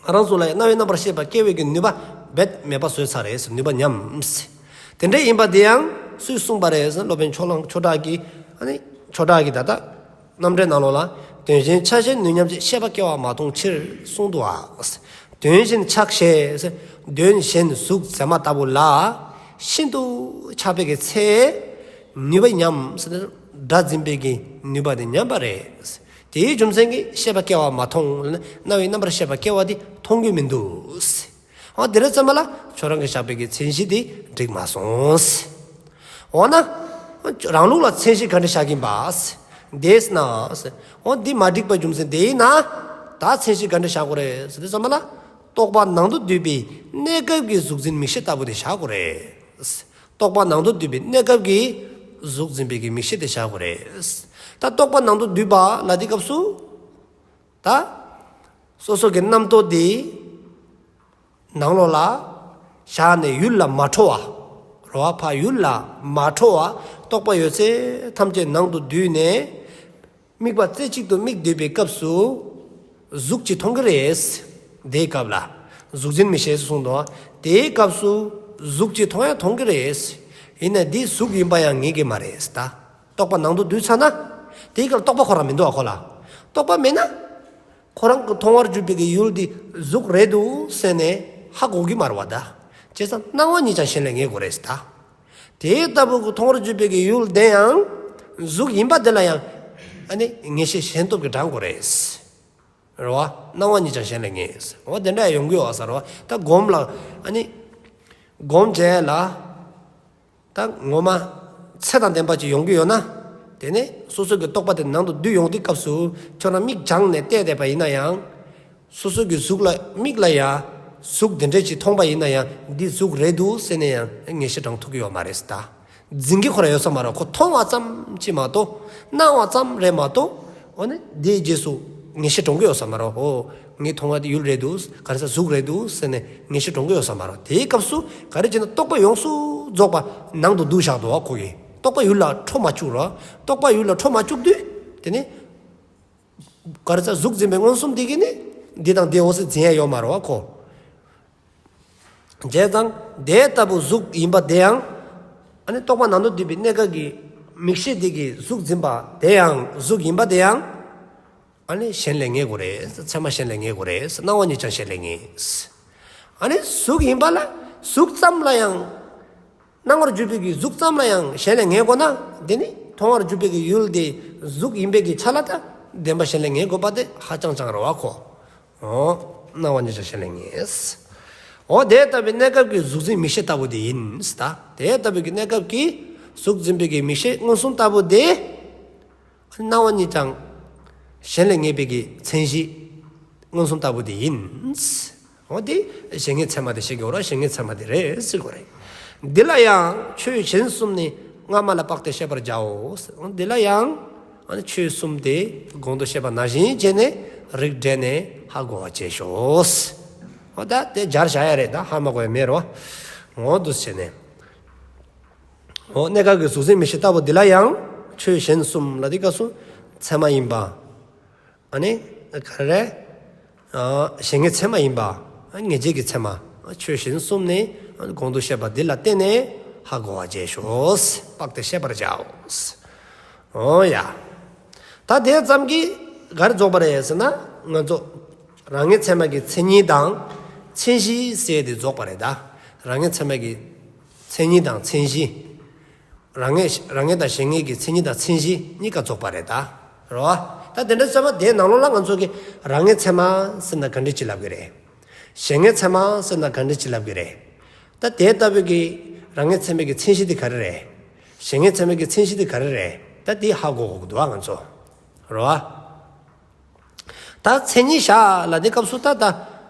ང་རང་ཚོ་ལ་ཡང་རྣ་བའི་རྣམ་པར་ཤེས་པ་སྐྱེ་བའི་གི་ནུས་པ་རྦད་མེད་པ་བཟོས་ཚར་རེད་ཟེར། ནུས་པ་ཉམས་ཟེར། དེ་འདྲ་ཡིན་པ་དེ་ཡང་སུས་གསུངས་པ་རེད་ཟེར་ན། སློབ་དཔོན་ཕྱོགས་གླང་ཆོས་གྲགས་ཀྱིས། ཨ་ནི་ཆོས་གྲགས་ཀྱིས་ད་ལྟ་རྣམ་འགྲེལ་ནང་ལོགས་ལ། དོན་གཞན་ཆགས་ཞེན་ནུས་ཉམས་ཀྱིས། ཤེས་པ་སྐྱེ་བ་མ་མཐོང་ཕྱིར་གསུངས་འདུག་ཨ། དོན་གཞན་ཆགས་ཞེན་ཟེར། དོན་གཞན་གཟུགས་མཛེས་མ་ལྟ་བུ་ལ་ཤིན་ཏུ་ཆགས་པའི་གི་ཚེ། ནུས་པ་ཉམས་ཟེར་ན། སྒྲ་འཛིན་པའི་གི་ནུས་པ་དེ་ཉམས་པ་རེད། དེའི་རྒྱུ་མཚན་གྱིས་ཤེས་པ་སྐྱེ་བ་མ་མཐོང་ལ་ནི། རྣ་བའི་རྣམ་པར་ཤེས་པ་སྐྱེ་བ་དེ་མཐོང་གི་མི་འདུག་ཟེར། འོ་དེ་རེད་ཙམ་པ་ལ་ཁྱོད་རང་གིས་བཞག་པའི་གི་མཚན་གཞི་དེ་འགྲིག་མ་སོང་ཟེར། འོ་ན་རང་ལུགས་ལ་མཚན་གཞི་ག་འདྲ་བཞག་གིན་པ་ཟེར། དེས་ན་ཟེར། འོ་འདི་མ་འགྲིག་པའི་རྒྱུ་མཚན་དེ་ཡིན་ན། ད་མཚན་གཞི་ག་འདྲ་བཞག་དགོས་རེད་ཟེར་དུས་ཙམ་པ་ལ། རྟོག་པ་ནང་དུ་འདུས་པའི་གནས་སྐབས་ཀྱི་གཟུགས་འཛིན་མིག་ཤེས་ལྟ་བུ་དེ་བཞག་དགོས་རེད། རྟོག་པ་ནང་དུ་འདུས་པའི་གནས་སྐབས་ཀྱི་གཟུགས་འཛིན་པའི་གི་མིག་ཤེས་དེ་བཞག་དགོས་རེད། ད་རྟོག་པ་ནང་དུ་འདུས་པ་ལ་དེའི་སྐབས་སུ། ད་སོ་སོ་གི་རྣམ་རྟོག་དེ་ནང་ལོགས་ལ་བཞག་ནས་ཡུལ་ལ་མ་འཕྲོ་བ། རེད་བ། ཕར་ཡུལ་ལ་མ་འཕྲོ་བ། རྟོག་པ་ཡོད་ཚད་ཐམས་ཅད་ནང་དུ་འདུས་ནས། དམིགས་པ་རྩེ་གཅིག་ཏུ་དམིགས་སྡོད་པའི་སྐབས་སུ་གཟུགས་ཅིག་མཐོང་གི་རེད། དེའི་སྐབས་ལ་གཟུགས་འཛིན་མིག་ཤེས་གསུངས་འདུག། དེའི་སྐབས་སུ་གཟུགས་ཅིག་མཐོང་ཡང་མཐོང་གི་རེད། ཡིན་ནའི་འདི་གཟུགས་ཡིན་པ་ཡང་ངེས་ཀྱི་མ་རེད་ད། རྟོག་པ་ནང་དུ་འདུས་ཚར་ན། དེའི་སྐབས་ལ་རྟོག་པ་ཁོ་རང་མི་འདུག་ཨ། ཁོ་ལ་རྟོག་པ་མེད་ན། ཁོ་རང་གི་མཐོང་བར་གྱུར་པའི་གི་ཡུལ་འདི་གཟུགས་རེད་འདུག་ཟེར་ནས་ཧ་གོ་གི་མ་རེད་བ་ད། བྱས་ཙང་སྣང་བ་ཉིད་ཀྱང་གཞན་ལས་ངེས་དགོས་རེད་ད། དེ་ལྟ་བུ་གི་མཐོང་བར་གྱུར་པའི་གི་ཡུལ་དེ་ཡང་གཟུགས་ཡིན་པ་དེ་ལ་ཡང་། ཨ་ནི་ངེས་ཤེས་ཞེན་སྟོབས་ཀྱིས་དྲང་དགོས་རེད། རེད་བ། སྣང་བ་ཉིད་ཀྱང་གཞན་ལས་ངེས། འོ་དེ་འདྲ་ཡོང་གི་ཡོད་ས་རེད་བ། ད་སྒོམ་ལ། ཨ་ནི་སྒོམ་བྱས་ལ། ད་ངོ་མ་ཚེ་དང་ལྡན་པ་ཅིག་ཡོང་གི་ཡོད་ན། དེ་ནས་སོ་སོ་གི་རྟོག་པ་དེ་ནང་དུ་འདུས་ཡོང་དུས་སྐབས་སུ། ཁྱོད་རང་མིག་བགྲངས་ནས་བལྟས་བསྡད་པ་ཡིན་ན་ཡང་། སོ་སོ་གི་གཟུགས་ལ། མིག་ལ་ཡ་གཟུགས་དེ་འདྲ་ཅིག་མཐོང་པ་ཡིན་ན་ཡང་། འདི་གཟུགས་རེད་འདུག་ཟེར་ནས་ཡང་ངེས་ཤེས་དྲང་ཐུབ་ཀྱི་ཡོད་མ་རེད་ད། འཛིན་གྱི་ཁོ་རང་ཡོད་ས་མ་རེད། ཁོ་མཐོང་བ་ཙམ་ཅིག་མ་གཏོགས། སྣང་བ་ཙམ་རེད་མ་གཏོགས། འོ་ན་དེའི་རྗེས་སུ་ངེས་ཤེས་དྲང་གི་ཡོད་ས་མ་རེད། འོ་ངས་མཐོང་བ་དེ་ཡུལ་རེད་འདུག། ག་རེ་ཟེར། གཟུགས་རེད་འདུག་ཟེར་ནས་ངེས་ཤེས་དྲང་གི་ཡོད་ས་མ་རེད། དེའི་སྐབས་སུ་ག་རེ་བྱས་ན་རྟོག་པ་ཡོངས་སུ་རྫོགས་པ་ནང་དུ་འདུས་བཞག་འདུག་བ། ཁོ་གིས་རྟོག་པ་ཡུལ་ལ་འཕྲོ་མ་བཅུག་རོ། རྟོག་པ་ཡུལ་ལ་འཕྲོ་མ་བཅུག་དུས། དེ་ནས་ག་རེ་ཟེར། གཟུགས་འཛིན་པའི་མངོན་སུམ་དེ་གིས་ནི་འདི་དང་འདི་འོང་ཟེར་འཛིན་ཡ་ཡོད་མ་རེད་བ་ཁོ། བྱས་ཙང་དེ་ལྟ་བུ་གཟུགས་ཡིན་པ་དེ་ཡང་། ཨ་ནི་རྟོག་པ་ནང་དུ་འདུས་པའི་གནས་སྐབས་ཀྱི་མིག་ཤེས་དེ་གིས་གཟུགས་འཛིན་པ་དེ་ཡང་། གཟུགས་ཡིན་པ་དེ་ཡང་། ཨ་ནི་གཞན་ལས་ངེས་དགོས་རེད། ཚད་མ་གཞན་ལས་ངེས་དགོས་རེད། སྣང་བ་ཉིད་ཀྱང་གཞན་ལས་ངེས། ཨ་ནི་གཟུགས་ཡིན་པ་ལ། གཟུགས་ཙམ་ལ་ཡང་། སྣང་བར་གྱུར་པའི་གི་གཟུགས་ཙམ་ལ་ཡང་གཞན་ལས་ངེས་དགོས་ན། དེ་ནི་མཐོང་བར་གྱུར་པའི་གི་ཡུལ་དེ་གཟུགས་ཡིན་པའི་གི་ཆ་ལ་ད་བདེན་པ་གཞན་ལས་ངེས་དགོས་པ་དེ་ཧ་ཅང་ཅང་རེད་བ་ཁོ། འོ། སྣང་བ་ཉིད་ཀྱང་གཞན་ལས་ངེས། འོ་དེ་ལྟ་བུའི་གནས་སྐབས་ཀྱི་གཟུགས་འཛིན་མིག་ཤེས་ལྟ་བུ་དེ་ཡིན་ཟེར་ད། དེ་ལྟ་བུའི་གི་གནས་སྐབས་ཀྱི་གཟུགས་འཛིན་པའི་གི་མིག་ཤེས་མངོན་སུམ་ལྟ་བུ་དེ། སྣང་བ་ཉིད་ཀྱང་གཞན་ལས་ངེས་པའི་གི་མཚན་གཞི་མངོན་སུམ་ལྟ་བུ་དེ་ཡིན། འོ་དེ་གཞན་ངེས་ཚད་མ་དེ་ཤེས་དགོས་རེད། གཞན་ངེས་ཚད་མ་དེ་རེད་ཟེར་དགོས་རེད། འདི་ལ་ཡང་ཆོས་གཞན་གསུམ་ནི་སྔ་མ་ལ་དཔག་སྟེ་ཤེས་པར་བྱའོ། འོ་འདི་ལ་ཡང་། ཨ་ནི་ཆོས་གསུམ་དེ་གོང་དུ་བཤད་པ་ནང་བཞིན་བྱས་ནས་རིགས་བསྒྲེས་ནས་ཧ་གོ་བར་བྱས་ཤོག། འོ་ད་དེ་སྦྱར་བཞག་ཡ་རེད་ད། ཧ་མ་གོ་ཡ་མེད་རོ། འོ་འདུག་བྱས་ནས། འོ་གནས་སྐབས་ཀྱི་གཟུགས་འཛིན་མིག་ཤེས་ལྟ་བུ་འདི་ལ་ཡང་ཆོས་གཞན་གསུམ་ལ་དེའི་སྐབས་སུ་ཚད་མ་ཡིན་པ། ཨ་ནི་ག་རེ། ཨ་གཞན་ངེས་ཚད་མ་ཡིན་པ། ཨ་ངེས་བྱེད་ཀྱི་ཚད་མ། ཨ་ཆོས་གཞན་གསུམ་ནི་ཨ་གོང་དུ་བཤད་པ་འདི་ལ་བརྟེན་ནས་ཧ་གོ་བར་བྱས་ཤོག། དཔག་སྟེ་ཤེས་པར་བྱའོ། འོ་ཡ། ད་དེ་ཙམ་གྱིས་ག་རེ་རྫོགས་པ་རེད་ཟེར་ན། ང་ཚོ་རང་ངེས་ཚད་མ་གི་མཚན་ཉིད་དང་མཚན་གཞི་ཟེར་དེ་རྫོགས་པ་རེད་ད། རང་ངེས་ཚད་མ་གི་མཚན་ཉིད་དང་མཚན་གཞི། རང་ངེས་རང་ངེས་དང་གཞན་ངེས་ཀྱི་མཚན་ཉིད་དང་མཚན་གཞི་གཉིས་ཀ་རྫོགས་པ་རེད་ད། རེད་བ། ད་དེ་འདྲ་ཟེར་བ་དེའི་ནང་ལོགས་ལ་ང་ཚོ་གིས་རང་ངེས་ཚད་མ་ཟེར་ན་ག་འདྲ་ཅིག་ལབ་ཀྱི་རེད། གཞན་ངེས་ཚད་མ་ཟེར་ན་ག་འདྲ་ཅིག་ལབ་ཀྱི་རེད། ད་དེ་ལྟ་བུའི་གི་རང་ངེས་ཚད་མའི་གི་མཚན་གཞི་དེ་ག་རེ་རེད། གཞན་ངེས་ཚད་མའི་གི་མཚན་གཞི་དེ་ག་རེ་རེད། ད་དེ་ཧ་གོ་དགོས་ཀྱི་འདུག་བ་ང་ཚོ། རེད་བ། ད་མཚན་ཉིད་བཞག་ལ་དེ་སྐབས་སུ་ད་ད་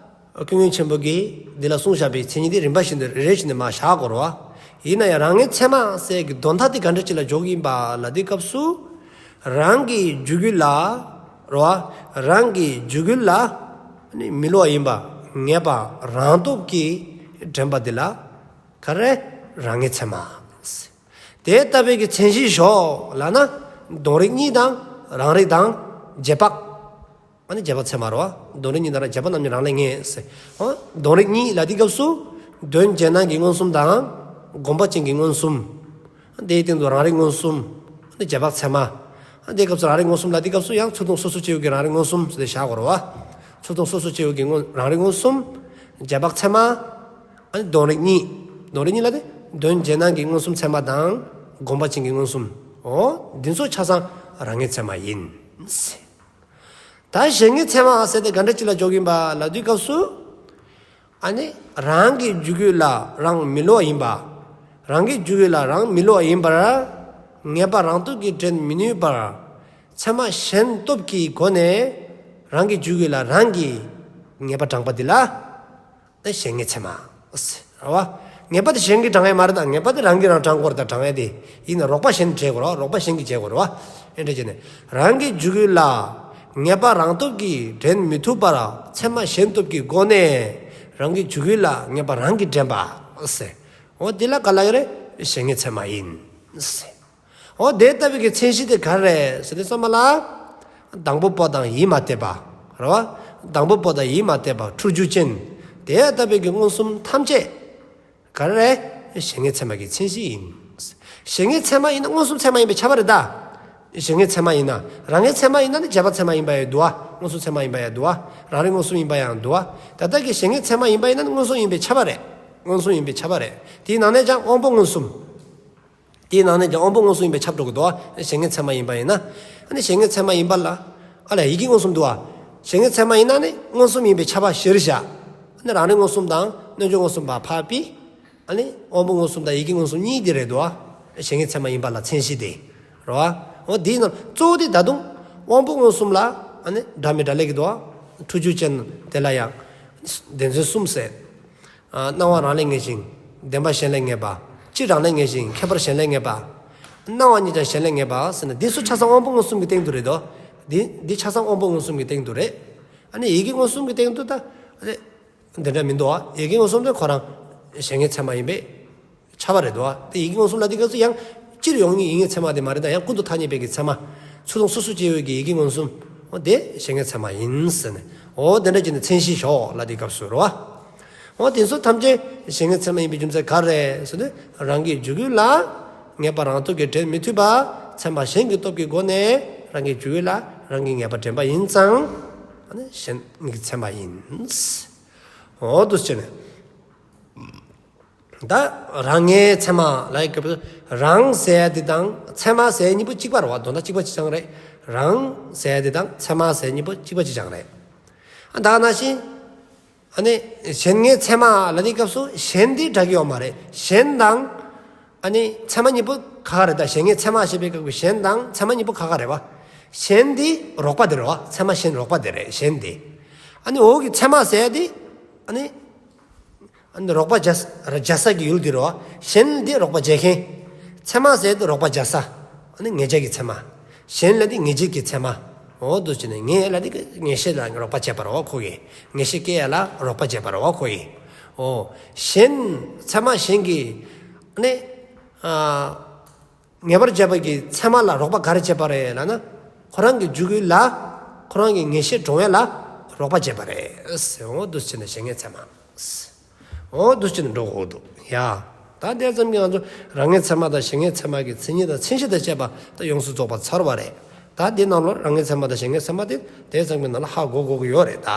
ཀུན་མཁྱེན་ཆེན་པོ་གིས་འདི་ལ་གསུངས་བཞག་པའི་མཚན་ཉིད་དེ་རིམ་པ་བཞིན་དུ་རེ་རེ་བཞིན་དུ་མར་བཞག་དགོས་རེད་བ། ཡིན་ན་ཡང་རང་ངེས་ཚད་མ་ཟེར་གྱི་དོན་དག་དེ་ག་འདྲ་ཅིག་ལ་འཇོག་གི་ཡིན་པ་ལ་དེ་སྐབས་སུ། རང་གི་འཇུག་ཡུལ་ལ། རེད་བ། རང་གི་འཇུག་ཡུལ་ལ་ནི་མི་སླུ་བ་ཡིན་པ་ངེས་པ་རང་སྟོབས་ཀྱིས་འདྲེན་པ་འདི་ལ་ག་རེ། རང་ངེས་ཚད་མ། དེ་ལྟ་བུའི་གི་མཚན་གཞི་ཞོག་ལབ་ན། དོན་རིག་གཉིས་དང་རང་རིག་དང་རྗེས་དཔག་ ཨ་ནི་རྗེས་དཔག་ཚད་མ་རེད་བ། དོན་རིག་གཉིས་དང་རྗེས་དཔག་རྣམ་གཉིས་རང་ལས་ངེས་ཟེར། ཨོ། དོན་རིག་གཉིས་ལབ་དུས་སྐབས་སུ་དོན་རྗེས་དཔག་གི་མངོན་སུམ་དང་སྒོམ་པ་ཅན་གྱི་མངོན་སུམ། དེའི་སྟེང་དུ་རང་རིག་མངོན་སུམ། ཨ་ནི་རྗེས་དཔག་ཚད་མ། ཨ་དེའི་སྐབས་སུ་རང་རིག་མངོན་སུམ་ལབ་དུས་སྐབས་སུ་ཡང་ཚུར་མཐོང་སོ་སོ་སྐྱེ་བོའི་གི་རང་རིག་མངོན་སུམ་ཟེར་ཏེ་བཞག་དགོས་རེད་བ། ཚུར་མཐོང་སོ་སོ་སྐྱེ་བོའི་གི་མངོན་རང་རིག་མངོན་སུམ། རྗེས་དཔག་ཚད་མ། ཨ་ནི་དོན་རིག་གཉིས། དོན་རིག་གཉིས་ལབ་དུས་དོན་རྗེས་དཔག་གི་མངོན་སུམ་ཚད་མ་དང་སྒོམ་པ་ཅན་གྱི་མངོན་སུམ། ཨོ། འདི་ཚོ་ཆ་ཚང་རང་ངེས་ཚད་མ་ཡིན། ད་གཞན་ངེས་ཚད་མ་ཟེར་ཏེ་ག་འདྲ་ཅིག་ལ་འཇོག་གི་ཡིན་པ་ལབ་དུས་སྐབས་སུ། ཨ་ནི་རང་གི་འཇུག་ཡུལ་ལ་རང་མི་སླུ་བ་ཡིན་པ། རང་གི་འཇུག་ཡུལ་ལ་རང་མི་སླུ་བ་ཡིན་པར། ངེས་པ་རང་སྟོབས་ཀྱིས་འདྲེན་མི་ནུས་པར། ཚད་མ་གཞན་སྟོབས་ཀྱི་སྒོ་ནས་རང་གི་འཇུག་ཡུལ་ལ་རང་གིས་ངེས་པ་དྲངས་པ་འདི་ལ། ད་གཞན་ངེས་ཚད་མ། རེད་བ། ངེས་པ་དེ་གཞན་གྱིས་དྲང་ཡ་མ་རེད་ད། ངེས་པ་དེ་རང་གིས་རང་དྲང་དགོས་རེད་ད། དྲང་ཡ་དེ་ཡིན་ན་རོགས་པ་གཞན་བྱེད་དགོས་རེད་བ། རོགས་པ་གཞན་གྱིས་བྱེད་དགོས་རེད་བ། ཨེ་འདྲ་བྱས་ནས་རང་གི་འཇུག་ཡུལ་ལ་ངེས་པ་རང་སྟོབས་ཀྱིས་འདྲེན་མི་ཐུབ་པར་ཚད་མ་གཞན་སྟོབས་ཀྱི་སྒོ་ནས་རང་གི་འཇུག་ཡུལ་ལ་ངེས་པ་རང་གིས་འདྲེན་པ་ཟེར། འོ་དེ་ལ་ག་ལབ་ཀྱི་རེད། གཞན་ངེས་ཚད་མ་ཡིན་ཟེར། འོ་དེ་ལྟ་བུའི་གི་མཚན་གཞི་དེ་ག་རེ་རེད་ཟེར་དུས་ཙམ་པ་ལ། དང་པོ་པོ་དང་ཡིད་མ་གཏད་པ། རེད་བ། དང་པོ་པོ་དང་ཡིད་མ་གཏད་པ་འཁྲུལ་རྒྱུ་ཅན། དེ་ལྟ་བུའི་གི་མངོན་སུམ་ཐམས་ཅད་ག་རེ་རེད། གཞན་ངེས་ཚད་མ་གི་མཚན་གཞི་ཡིན། གཞན་ངེས་ཚད་མ་ཡིན་ན་མངོན་སུམ་ཚད་མ་ཡིན་པས་ཁྱབ་པ་རེད་ད། གཞན་ངེས་ཚད་མ་ཡིན་ན། རང་ངེས་ཚད་མ་ཡིན་ན་ནི་རྗེས་དཔག་ཚད་མ་ཡིན་པ་ཡང་འདུག་བ། མངོན་སུམ་ཚད་མ་ཡིན་པ་ཡང་འདུག་བ། རང་རིག་མངོན་སུམ་ཡིན་པ་ཡང་འདུག་བ། ད་ལྟ་གི་གཞན་ངེས་ཚད་མ་ཡིན་པ་ཡིན་ན་ནི་མངོན་སུམ་ཡིན་པས་ཁྱབ་པ་རེད། མངོན་སུམ་ཡིན་པས་ཁྱབ་པ་རེད། དེའི་ནང་ནས་ཀྱང་དབང་པོ་མངོན་སུམ། དེའི་ནང་ནས་ཀྱང་དབང་པོ་མངོན་སུམ་ཡིན་པས་ཁྱབ་འགྲོ་གི་འདུག་བ། གཞན་ངེས་ཚད་མ་ཡིན་པ་ཡིན་ན། ཨ་ནི་གཞན་ངེས་ཚད་མ་ཡིན་པ་ལ། ཨ་ལས་ཡིད་ཀྱི་མངོན་སུམ་འདུག་བ། གཞན་ངེས་ཚད་མ་ཡིན་ན་ནི་མངོན་སུམ་ཡིན་པས་ཁྱབ་པ་གཞིར་བཞག་ཨ་ནི་རང་རིག་མངོན་སུམ་དང་རྣལ་འབྱོར་མངོན་སུམ་པ་ཕར་ཕུད། ཨ་ནི་དབང་པོ་མངོན་སུམ་དང་ཡིད་ཀྱི་མངོན་སུམ་གཉིས་དེ་རེད་འདུག་བ། གཞན་ངེས་ཚད་མ་ཡིན་པ་ལ་མཚན་གཞི་དེ། རེད་བ། འོ་དེའི་ནང་གཙོ་བོ་དེ་ད་དུང་དབང་པོ་མངོན་སུམ་ལ། ཨ་ནི་སྒྲ་མེད་སྒྲ་ལས་ཀྱི་འདུག་བ། འཁྲུལ་རྒྱུ་ཅན། དེ་ལ་ཡང་སྡེ་ཚན་གསུམ་ཟེར། ཨ། སྣང་བ་རང་ལས་ངེས་ཤིང་བདེན་པ་གཞན་ལས་ངེས་པ། སྤྱི་རང་ལས་ངེས་ཤིང་ཁྱད་པར་གཞན་ལས་ངེས་པ། སྣང་བ་ཉིད་ཀྱང་གཞན་ལས་ངེས་པ་ཟེར་ན་འདི་ཚོ་ཆ་ཚང་དབང་པོ་མངོན་སུམ་གྱི་སྟེང་དུ་རེད་དོ། འདི་འདི་ཆ་ཚང་དབང་པོ་མངོན་སུམ་གྱི་སྟེང་དུ་རེད། ཨ་ནི་ཡིད་ཀྱི་མངོན་སུམ་གྱི་སྟེང་དུ་ད། ཨ་ནི་འདི་འདྲ་མི་འདུག་བ། ཡིད་ཀྱི་མངོན་སུམ་དེ་ཁོ་རང་གཞན་ངེས་ཚད་མ་ཡིན་པས་ཁྱབ་པ་རེད་དོ། དེ་ཡིད་ཀྱི་མངོན་སུམ་ལ་དེ་ག་ཚོད་ཡང་སྤྱིར་ཡོང་ཡིད་ཀྱི་ཚད་མ་དེ་མ་རེད་ད། ཡང་ཀུན་ཏུ་ཐ་སྙད་པའི་གི་ཚད་མ། ཚུར་མཐོང་སོ་སོ་སྐྱེ་བོའི་གི་ཡིད་ཀྱི་མངོན་སུམ། འོ་དེ་གཞན་ངེས་ཚད་མ་ཡིན་ཟེར་ནས། འོ་དེ་འདྲ་བྱས་ནས་མཚན་གཞི་ཞོག་ལ་དེ་སྐབས་སུ་རེད་བ། འོ་དེ་ཚོ་ཐམས་ཅད་གཞན་ངེས་ཚད་མ་ཡིན་པའི་རྒྱུ་མཚན་ག་རེ་ཟེར་ན། རང་གི་འཇུག་ཡུལ་ལ་ངེས་པ་རང་སྟོབས་ཀྱིས་འདྲེན་མི་ཐུབ་པ། ཚད་མ་གཞན་གྱི་སྟོབས་ཀྱི་སྒོ་ནས་རང་གི་འཇུག་ཡུལ་ལ་རང་གིས་ངེས་པ་འདྲེན་པ་ཡིན་ཙང་། ཨ་ནི་གཞན་ངེས་ཚད་མ་ཡིན། འོ་འདུག་བྱས་ནས། ད་རང་ངེས་ཚད་མ་ལབ་ཡ་གི་རང་ཟེར་ཡ་དེ་དང་ཚད་མ་ཟེར་ཡ་གཉིས་པོ་གཅིག་པ་རེད་བ། དོན་དག་གཅིག་པ་གཅིག་རྐྱང་རེད། རང་ཟེར་ཡ་དེ་དང་ཚད་མ་ཟེར་ཡ་གཉིས་པོ་གཅིག་པ་གཅིག་རྐྱང་རེད། ཨ་ད་ནང་བཞིན་ཨ་ནི་གཞན་ངེས་ཚད་མ་ལབ་དུས་སྐབས་སུ་གཞན་དེ་འདྲ་གི་ཡོད་མ་རེད། གཞན་དང་ཨ་ནི་ཚད་མ་གཉིས་པོ་ཁག་ཁག་རེད། ད་གཞན་ངེས་ཚད་མ་ཞེས་པའི་སྐབས་ཀྱི་གཞན་དང་ཚད་མ་གཉིས་པོ་ཁག་ཁག་རེད་བ། གཞན་དེ་རོགས་པ་དེ་རེད་བ། ཚད་མ་གཞན་རོགས་པ་དེ་རེད། གཞན་དེ། ཨ་ནི་འོག་གི་ཚད་མ་ཟེར་ཡ་དེ་ཨ་ནི། ཨ་ནི་རོགས་པ་བྱ་ས་ར་བྱ་ས་གི་ཡུལ་དེ་རེད་བ། གཞན་དེ་རོགས་པ་བྱེད་མཁན། ཚད་མ་ཟེར་དེ་རོགས་པ་བྱ་ས། ཨ་ནི་ངེས་བྱ་གི་ཚད་མ། གཞན་ལ་དེ་ངེས་བྱེད་ཀྱི་ཚད་མ། འོ་འདུག་བྱས་ནས་ངེས་ལ་དེ་ངེས་ཤེས་ལ་རོགས་པ་བྱེད་པ་རེད་བ་ཁོ་གིས། ངེས་ཤེས་སྐྱེ་ཡ་ལ་རོགས་པ་བྱེད་པ་རེད་བ་ཁོ་གིས། འོ། གཞན་ཚད་མ་གཞན་གྱི། ཨ་ནི། ཨ། ངེས་པར་བྱེད་པ་གི་ཚད་མ་ལ་རོགས་པ་ག་རེ་བྱེད་པ་རེད་ལབ་ན། ཁོ་རང་གི་འཇུག་ཡུལ་ལ། ཁོ་རང་གི་ངེས་ཤེས་འདྲོངས་ཡ་ལ་རོགས་པ་བྱེད་པ་རེད། འོ་འདུག་བྱས་ནས་གཞན་ངེས་ཚད་མ། འོ་འདུག་བྱས་ནས་འགྲོ་དགོས་འདུག་ཡ། ད་དེ་ཙམ་གྱིས་ང་ཚོ་རང་ངེས་ཚད་མ་དང་གཞན་ངེས་ཚད་མ་གི་མཚན་ཉིད་དང་མཚན་གཞི་དང་བཅས་པ་ད་ཡོངས་སུ་རྫོགས་པ་ཚར་བ་རེད། ད་དེ་ནང་ལོགས་རང་ངེས་ཚད་མ་དང་གཞན་ངེས་ཚད་མ་དེ་དེ་ཙམ་གྱི་ནང་ལ་ཧ་གོ་དགོས་ཀྱི་ཡོད་རེད་ད།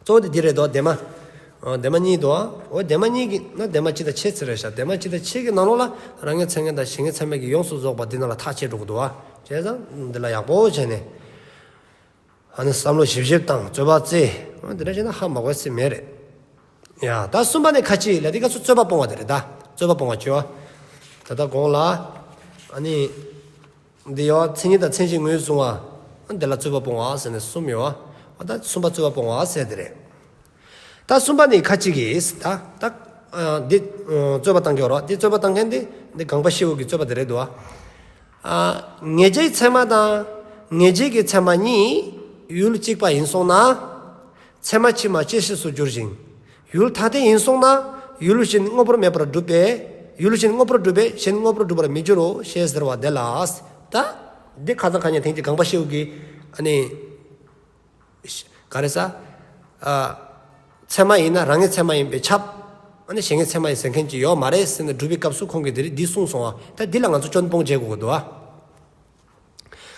གཙོ་བོ་དེ་འདི་རེད་དོ། དེ་མ། ཨོ། དེ་མ་གཉིས་དོ། ཨོ། དེ་མ་གཉིས་ཀྱི་ན་དེ་མ་གཅིག་དང་ཕྱེད་ཙམ་རེད་ཤག་དེ་མ་གཅིག་དང་ཕྱེད་ཀྱི་ནང་ལོགས་ལ་རང་ངེས་ཚད་ངེས་དང་གཞན་ངེས་ཚད་མེད་ཀྱི་ཡོངས་སུ་རྫོགས་པ་འདི་ནང་ལ་ཐག་བཅད་འགྲོ་གི་འདུག་བ། བྱས་ཙང་འདི་ལ་ཡག་པོ་བྱས་ནས། ཨ་ནི་བསམ་བློ་ཞིབ་ཞིབ་དང་རྩོད་པ་རྩེ། ཨ་འདི་འདྲ་བྱས་ན་ཧ་མ་གོ་ས་མེད་རེད། ཡ། ད་གསུམ་པ་ནི་ཁ་ཅིག་ལ་འདི་སྐབས་སུ་རྩོད་པ་སྤོང་བ་དེ་རེད་ད། རྩོད་པ་སྤོང་བ་བྱེད་པ། ད་ལྟ་གོང་ལ། ཨ་ནི། འདི་ཡོད། མཚན་ཉིད་དང་མཚན་གཞི་ངོས་བཟུང་བ། འདི་ལ་རྩོད་པ་སྤོང་བ་ཟེར་ནས་གསུམ་ཡོད་པ། ད་གསུམ་པ་རྩོད་པ་སྤོང་བ་ཟེར་དེ་རེད། ད་གསུམ་པ་ནི་ཁ་ཅིག་གིས་ད་ད་འདི་རྩོད་པ་བཏང་གི་ཡོད་རེད། འདི་རྩོད་པ་བཏང་མཁན་འདི་འདི་གངས་པ་ཤེའུ་གི་རྩོད་པ་དེ་རེད་འདུག་བ། ངེས་བྱའི་ཚད་མ་དང་ངེས་བྱེད་ཀྱི་ཚད་མ་གཉིས་ཡུལ་གཅིག་པ་ཡིན་སོང་ན། ཚད་མ་ཕྱི་མ་བཅད་ཤེས་སུ་འགྱུར་ཞིང་། ཡུལ་ཐ་དད་ཡིན་སོང་ན། ཡུལ་གཞན་དངོས་པོར་མེད་པར་སྒྲུབ་པས། ཡུལ་གཞན་དངོས་པོར་སྒྲུབ་པས་གཞན་དངོས་པོར་སྒྲུབ་པར་མི་འགྱུར་རོ་ཞེས་ཟེར་བ་དེ་ལ། ད་འདི་ཁ་སང་ཁ་ཉིན་ཐེངས་གཅིག་གངས་པ་ཤེའུ་གི་ཨ་ནི་ ག་རེ་ཟ། ཨ། ཚད་མ་ཡིན་ན་རང་གི་ཚད་མ་ཡིན་པས་ཁྱབ། ཨ་ནི་གཞན་གྱི་ཚད་མ་ཡིན་ཟེར་མཁན་ཅིག་ཡོད་མ་རེད་ཟེར་ནས་སྒྲུབ་པའི་སྐབས་སུ་ཁོང་གིས་དེ་རིང་འདི་གསུངས་སོང་བ། ད་འདི་ལ་ང་ཚོ་སྐྱོན་སྤོང་བྱེད་དགོས་ཀྱི་འདུག་བ།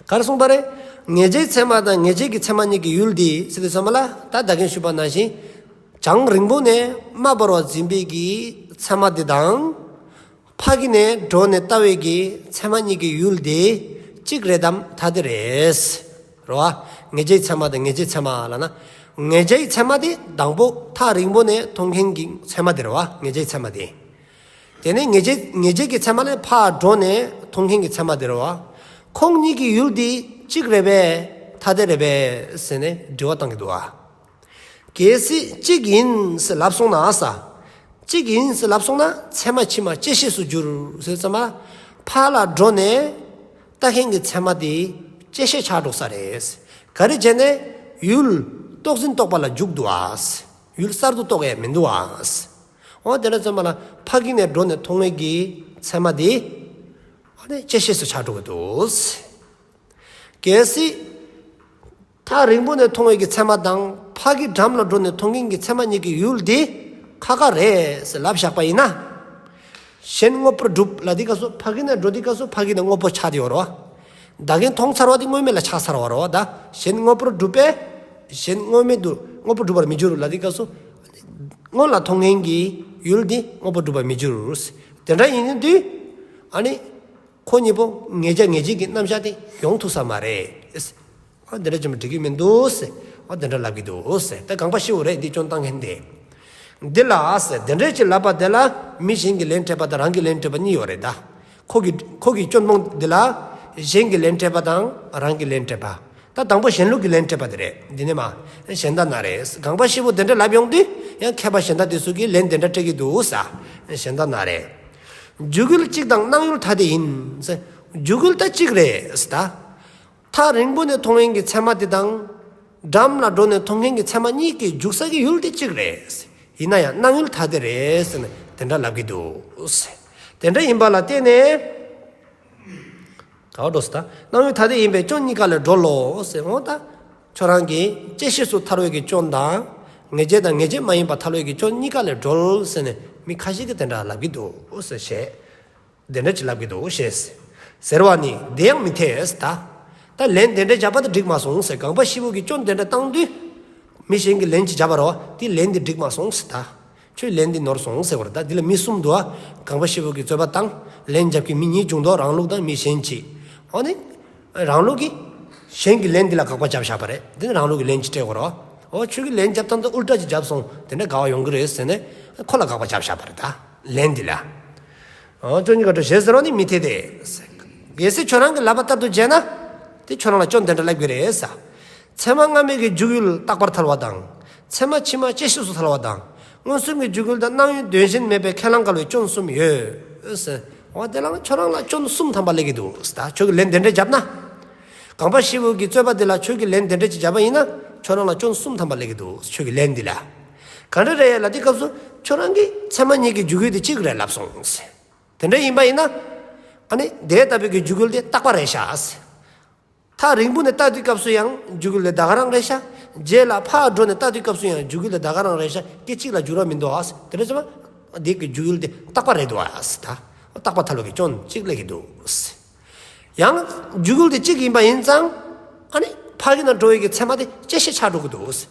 ག་རེ་གསུངས་པ་རེད། ངེས་བྱའི་ཚད་མ་དང་ངེས་བྱེད་ཀྱི་ཚད་མ་གཉིས་ཀྱི་ཡུལ་འདི་ཟེར་དུས་ཙམ་པ་ལ། ད་ད་གིན་ཞུས་པ་ནང་བཞིན། རྒྱང་རིང་པོ་ནས་དམར་འབར་བ་འཛིན་པའི་གི་ཚད་མ་འདི་དང་། ཕ་གི་ནས་འགྲོ་ནས་ལྟ་བའི་གི་ཚད་མ་གཉིས་ཀྱི་ཡུལ་དེ་གཅིག་རེད་དམ། ཐ་དད་རེད། རེད་བ། ངེས་བྱའི་ཚད་མ་དང་ངེས་བྱེད་ཚད་མ་ལབ་ན། ངེས་བྱའི་ཚད་མ་དེ་དང་པོ་ཐག་རིང་པོ་ནས་མཐོང་མཁན་གྱི་ཚད་མ་དེ་རེད་བ། ངེས་བྱའི་ཚད་མ་དེ། དེ་ནས་ངེས་བྱེད་ངེས་བྱེད་ཀྱི་ཚད་མ་ལས་ཕར་འགྲོ་ནས་མཐོང་མཁན་གྱི་ཚད་མ་དེ་རེད་བ། ཁོང་གཉིས་ཀྱི་ཡུལ་དེ་གཅིག་རེད་པས། ཐ་དད་རེད་པས་ཟེར་ནས་དྲི་བ་བཏང་གི་འདུག་བ། གལ་སྲིད་གཅིག་ཡིན་ཟེར་ལབ་སོང་ན་ས། གཅིག་ཡིན་ཟེར་ལབ་སོང་ན་ཚད་མ་ཕྱི་མ་བཅད་ཤེས་སུ་འགྱུར་ཟེར་ཙམ་པ། ཕར་ལ་འགྲོ་ནས་ལྟ་མཁན་གྱི་ཚད་མ་དེ་བཅད་ཤེས་ཆགས་འགྲོ་ས་རེད། ག་རེ་བྱས་ནས་ཡུལ་རྟོགས་ཟིན་རྟོག་པ་ལ་འཇུག་འདུག་བ། ཡུལ་གསར་དུ་རྟོགས་ཡས་མི་འདུག་བ། འོ་དེ་འདྲ་ཙམ་པ་ལ་ཕ་གི་ནས་འགྲོ་ནས་མཐོང་མཁན་གྱི་ཚད་མ་དེ་འོ་ནས་བཅད་ཤེས་སུ་ཆགས་འགྲོ་གི་འདུག། གལ་སྲིད། ཐག་རིང་པོ་ནས་མཐོང་བའི་གི་ཚད་མ་དང་ཕ་གི་འགྲམ་ལ་འགྲོ་ནས་མཐོང་མཁན་གྱི་ཚད་མ་གཉིས་ཀྱི་ཡུལ་འདི་ཁ་ཁ་རེད་ཟེར་ལབ་བཞག་པ་ཡིན་ན། གཞན་དངོས་པོར་སྒྲུབ་ལབ་དུས་སྐབས་སུ་ཕ་གི་ནས་འགྲོ་དུས་སྐབས་སུ་ཕ་གི་ནས་དངོས་པོ་ཆགས་ཏེ་ཡོད་རེད་བ། ད་གིན་མཐོང་ཚར་བ་དེ་དངོས་མེད་ལ་ཆགས་ཚར་བ་རེད་བ། ད་གཞན་དངོས་པོར་སྒྲུབ་པས་གཞན་དངོས་མེད་དུ་དངོས་པོར་སྒྲུབ་པར་མི་འགྱུར་ལབ་དུས་སྐབས་སུ། སྔོན་ལ་མཐོང་མཁན་གྱི་ཡུལ་འདི་དངོས་པོར་སྒྲུབ་པར་མི་འགྱུར། དེ་འདྲ་ཡིན་དུས་ཨ་ནི། ཁོ་གཉིས་པོ་ངེས་བྱ་ངེས་བྱེད་ཀྱི་རྣམ་གཞག་དེ་ཡོང་ཐུབ་ས་མ་རེད། ཨ་དེ་འདྲ་བྱས་ན་འགྲིག་གི་མི་འདུག་ཟེར། ཨ་དེ་འདྲ་ལབ་ཀྱི་འདུག་ཟེར། ད་གངས་པ་ཤི་བོ་རེད་འདི་སྐྱོན་བཏང་མཁན་དེ། འདི་ལ་ཟེར་དེ་འདྲ་ཅིག་ལབ་པ་དེ་ལ་མི་གཞན་གྱི་ལན་སྤྲད་པ་དང་རང་གི་ལན་སྤྲད་པ་གཉིས་ཡོད་རེད་ད། ཁོ་གི་ཁོ་གི་སྐྱོན་སྤོང་འདི་ལ་གཞན་གྱི་ལན་སྤྲད་པ་དང་རང་གི་ལན་སྤྲད་པ། ད་དང་པོ་གཞན་ལུགས་ཀྱི་ལན་སྤྲད་པ་དེ་རེད། འདི་ནས་མ། གཞན་དག་ན་རེ། གངས་པ་ཤི་བོ་དེ་འདྲ་ལབ་ཡོང་དུས་ཡང་མཁས་པ་གཞན་དག་དེ་ཚོ་གིས་ལན་དེ་འདྲ་སྤྲད་ཀྱི་འདུག་ས། གཞན་དག་ན་རེ། འཇུག་ཡུལ་གཅིག་དང་སྣང་ཡུལ་ཐ་དད་ཡིན། འཇུག་ཡུལ་ད་གཅིག་རེད་ད། ཐག་རིང་པོ་ནས་མཐོང་མཁན་གྱི་ཚད་མ་དེ་དང་། འགྲམ་ལ་འགྲོ་ནས་མཐོང་མཁན་གྱི་ཚད་མ་གཉིས་ཀྱི་འཇུག་ས་གི་ཡུལ་དེ་གཅིག་རེད། ཡིན་ན་ཡང་སྣང་ཡུལ་ཐ་དད་རེད་ཟེར་ནས་དེ་འདྲ་ལབ་ཀྱི་འདུག། དེ་འདྲ་ཡིན་པ་ལ་བརྟེན་ནས། ག་བ་འགྲོ་སི་ད། སྣང་ཡུལ་ཐ་དད་ཡིན་པས་སྐྱོན་གཉིས་ཀ་ལས་གྲོལ་ལོ་ཟེར་འོ་ད། ཁྱོད་རང་གིས་བཅད་ཤེས་སུ་ཐལ་བའི་གི་སྐྱོན་དང་། ངེས་བྱེད་དང་ངེས་བྱེད་མ་ཡིན་པ་ཐལ་བའི་གི་སྐྱོན་གཉིས་ཀ་ལས་གྲོལ་ཟེར་ནས་མི་ཁ་ཤས་ཀྱིས་དེ་འདྲ་ལབ་ཀྱི་འདུག་ཟེར་བཤད། དེ་འདྲ་ཅིག་ལབ་ཀྱི་འདུག་ཞེས། ཟེར་བ་ནི་དེ་ཡང་མི་འཐད་ད། ད་ལན་དེ་འདྲ་བརྒྱབ་པ་དེ་འགྲིག་མ་སོང་ཟེར། གངས་པ་ཤི་བོ་གིས་སྐྱོན་དེ་འདྲ་བཏང་དུས། མི་གཞན་གྱིས་ལན་ཅིག་བརྒྱབ་པ་རེད་བ། དེ་ལན་དེ་འགྲིག་མ་སོང་ཟེར་ད། ཁྱོད་ལན་འདི་ནོར་སོང་ཟེར་བ་རེད། ད་འདི་ལ་མི་གསུམ་འདུག་ཨ། གངས་པ་ཤི་བོ་གི་རྩོད་པ་དང་། ལན་རྒྱབ་ཀྱི་མི་གཉིས་བྱུང་འདུག་རང་ལུགས་དང་མི་གཞན་གཅིག་འོ་ནི། རང་ལུགས་ཀྱིས། གཞན་གྱི་ལན་འདི་ལ་དགག་པ་བརྒྱབ་བཞག་པ་རེད། འདི་ནི་རང་ལུགས་ཀྱི་ལན་ཅིག་སྤྲད་དགོས་རེད། འོ་ཁྱོད་ཀྱིས་ལན་རྒྱབ་སྟངས་དེ་ཨུལ་ཊ་ཅིག་བརྒྱབ་སོང་། དེ་འདྲ་དགའ་བ་ཡོང་གི་རེད་ཟེར་ནས། ཁོ་ལ་དགག་པ་བརྒྱབ་བཞག་པ་རེད་ད། ལན་འདི་ལ། འོ་སྐྱོན་གཉིས་ཀ་གྲོལ་ཞེས་ཟེར་བ་ནི་མི་འཐད་དེ། གལ་སྲིད་ཁྱོད་རང་གི་ལབ་པ་ལྟར་དུ་བྱས་ན། དེ་ཁྱོད་རང་ལ་སྐྱོན་དེ་འདྲ་ལབ་ཀྱི་རེད་ས། ཚད་མ་སྔ་མའི་གི་འཇུག་ཡུལ་རྟག་པར་ཐལ་བ་དང་། ཚད་མ་ཕྱི་མ་བཅད་ཤེས་སུ་ཐལ་བ་དང་། མངོན་སུམ་གྱི་འཇུག་ཡུལ་དང་སྣང་ཡུལ་དོན་གཞན་མེད་པའི་ཁས་བླངས་འགལ་བའི་སྐྱོན་གསུམ་ཡོད། འོ་དེ་ལ་ཁྱོད་རང་ལ་སྐྱོན་གསུམ་ཐམ་པ་སླེབས་ཀྱི་འདུག་ད། ཁྱོད་ཀྱིས་ལན་དེ་འདྲ་བརྒྱབ་ན། གངས་པ་ཤི་བོ་གི་རྩོད་པ་དེ་ལ་ཁྱོད་ཀྱིས་ལན་དེ་འདྲ་ཅིག་བརྒྱབ་པ་ཡིན་ན། ཁྱོད་རང་ལ་སྐྱོན་གསུམ་ཐམ་པ་སླེབས་ཀྱི་འདུག་ཁྱོད་ཀྱི་ལན་འདི་ལ། ག་འདྲ་རེད་ལབ་དུས་སྐབས་སུ་ཁྱོད་རང་གིས་ཚད་མ་གཉིས་ཀྱི་འཇུག་ཡུལ་དེ་གཅིག་རེད་ལབ་སོང་། དེ་འདྲ་ཡིན་པ་ཡིན་ན། ཨ་ནི་དེ་ལྟ་བུའི་གི་འཇུག་ཡུལ་དེ་རྟག་པ་རེད་ཤག་ཐག་རིང་པོ་ནས་ལྟ་དུས་སྐབས་སུ་ཡང་འཇུག་ཡུལ་དེ་ད་ག་རང་རེད་ཤག་རྗེས་ལ་ཕར་འགྲོ་ནས་ལྟ་དུས་སྐབས་སུ་ཡང་འཇུག་ཡུལ་དེ་ད་ག་རང་རེད་ཤག་སྐད་ཅིག་ལ་འགྱུར་བ་མི་འདུག་ཨ། དེ་འདྲ་ཟེར་བ། འདི་གི་འཇུག་ཡུལ་དེ་རྟག་པ་རེད་འདུག་ཨ་ཟེར་ད། རྟག་པ་ཐལ་བའི་གི་སྐྱོན་གཅིག་སླེབས་ཀྱི་འདུག་ཡང་འཇུག་ཡུལ་དེ་གཅིག་ཡིན་པ་ཡིན་ཙང་། ཨ་ནི་ཕ་གི་ནང་འགྲོ་བའི་གི་ཚད་མ་དེ་བཅད་ཤེས་ཆགས་འགྲོ་གི་འདུག་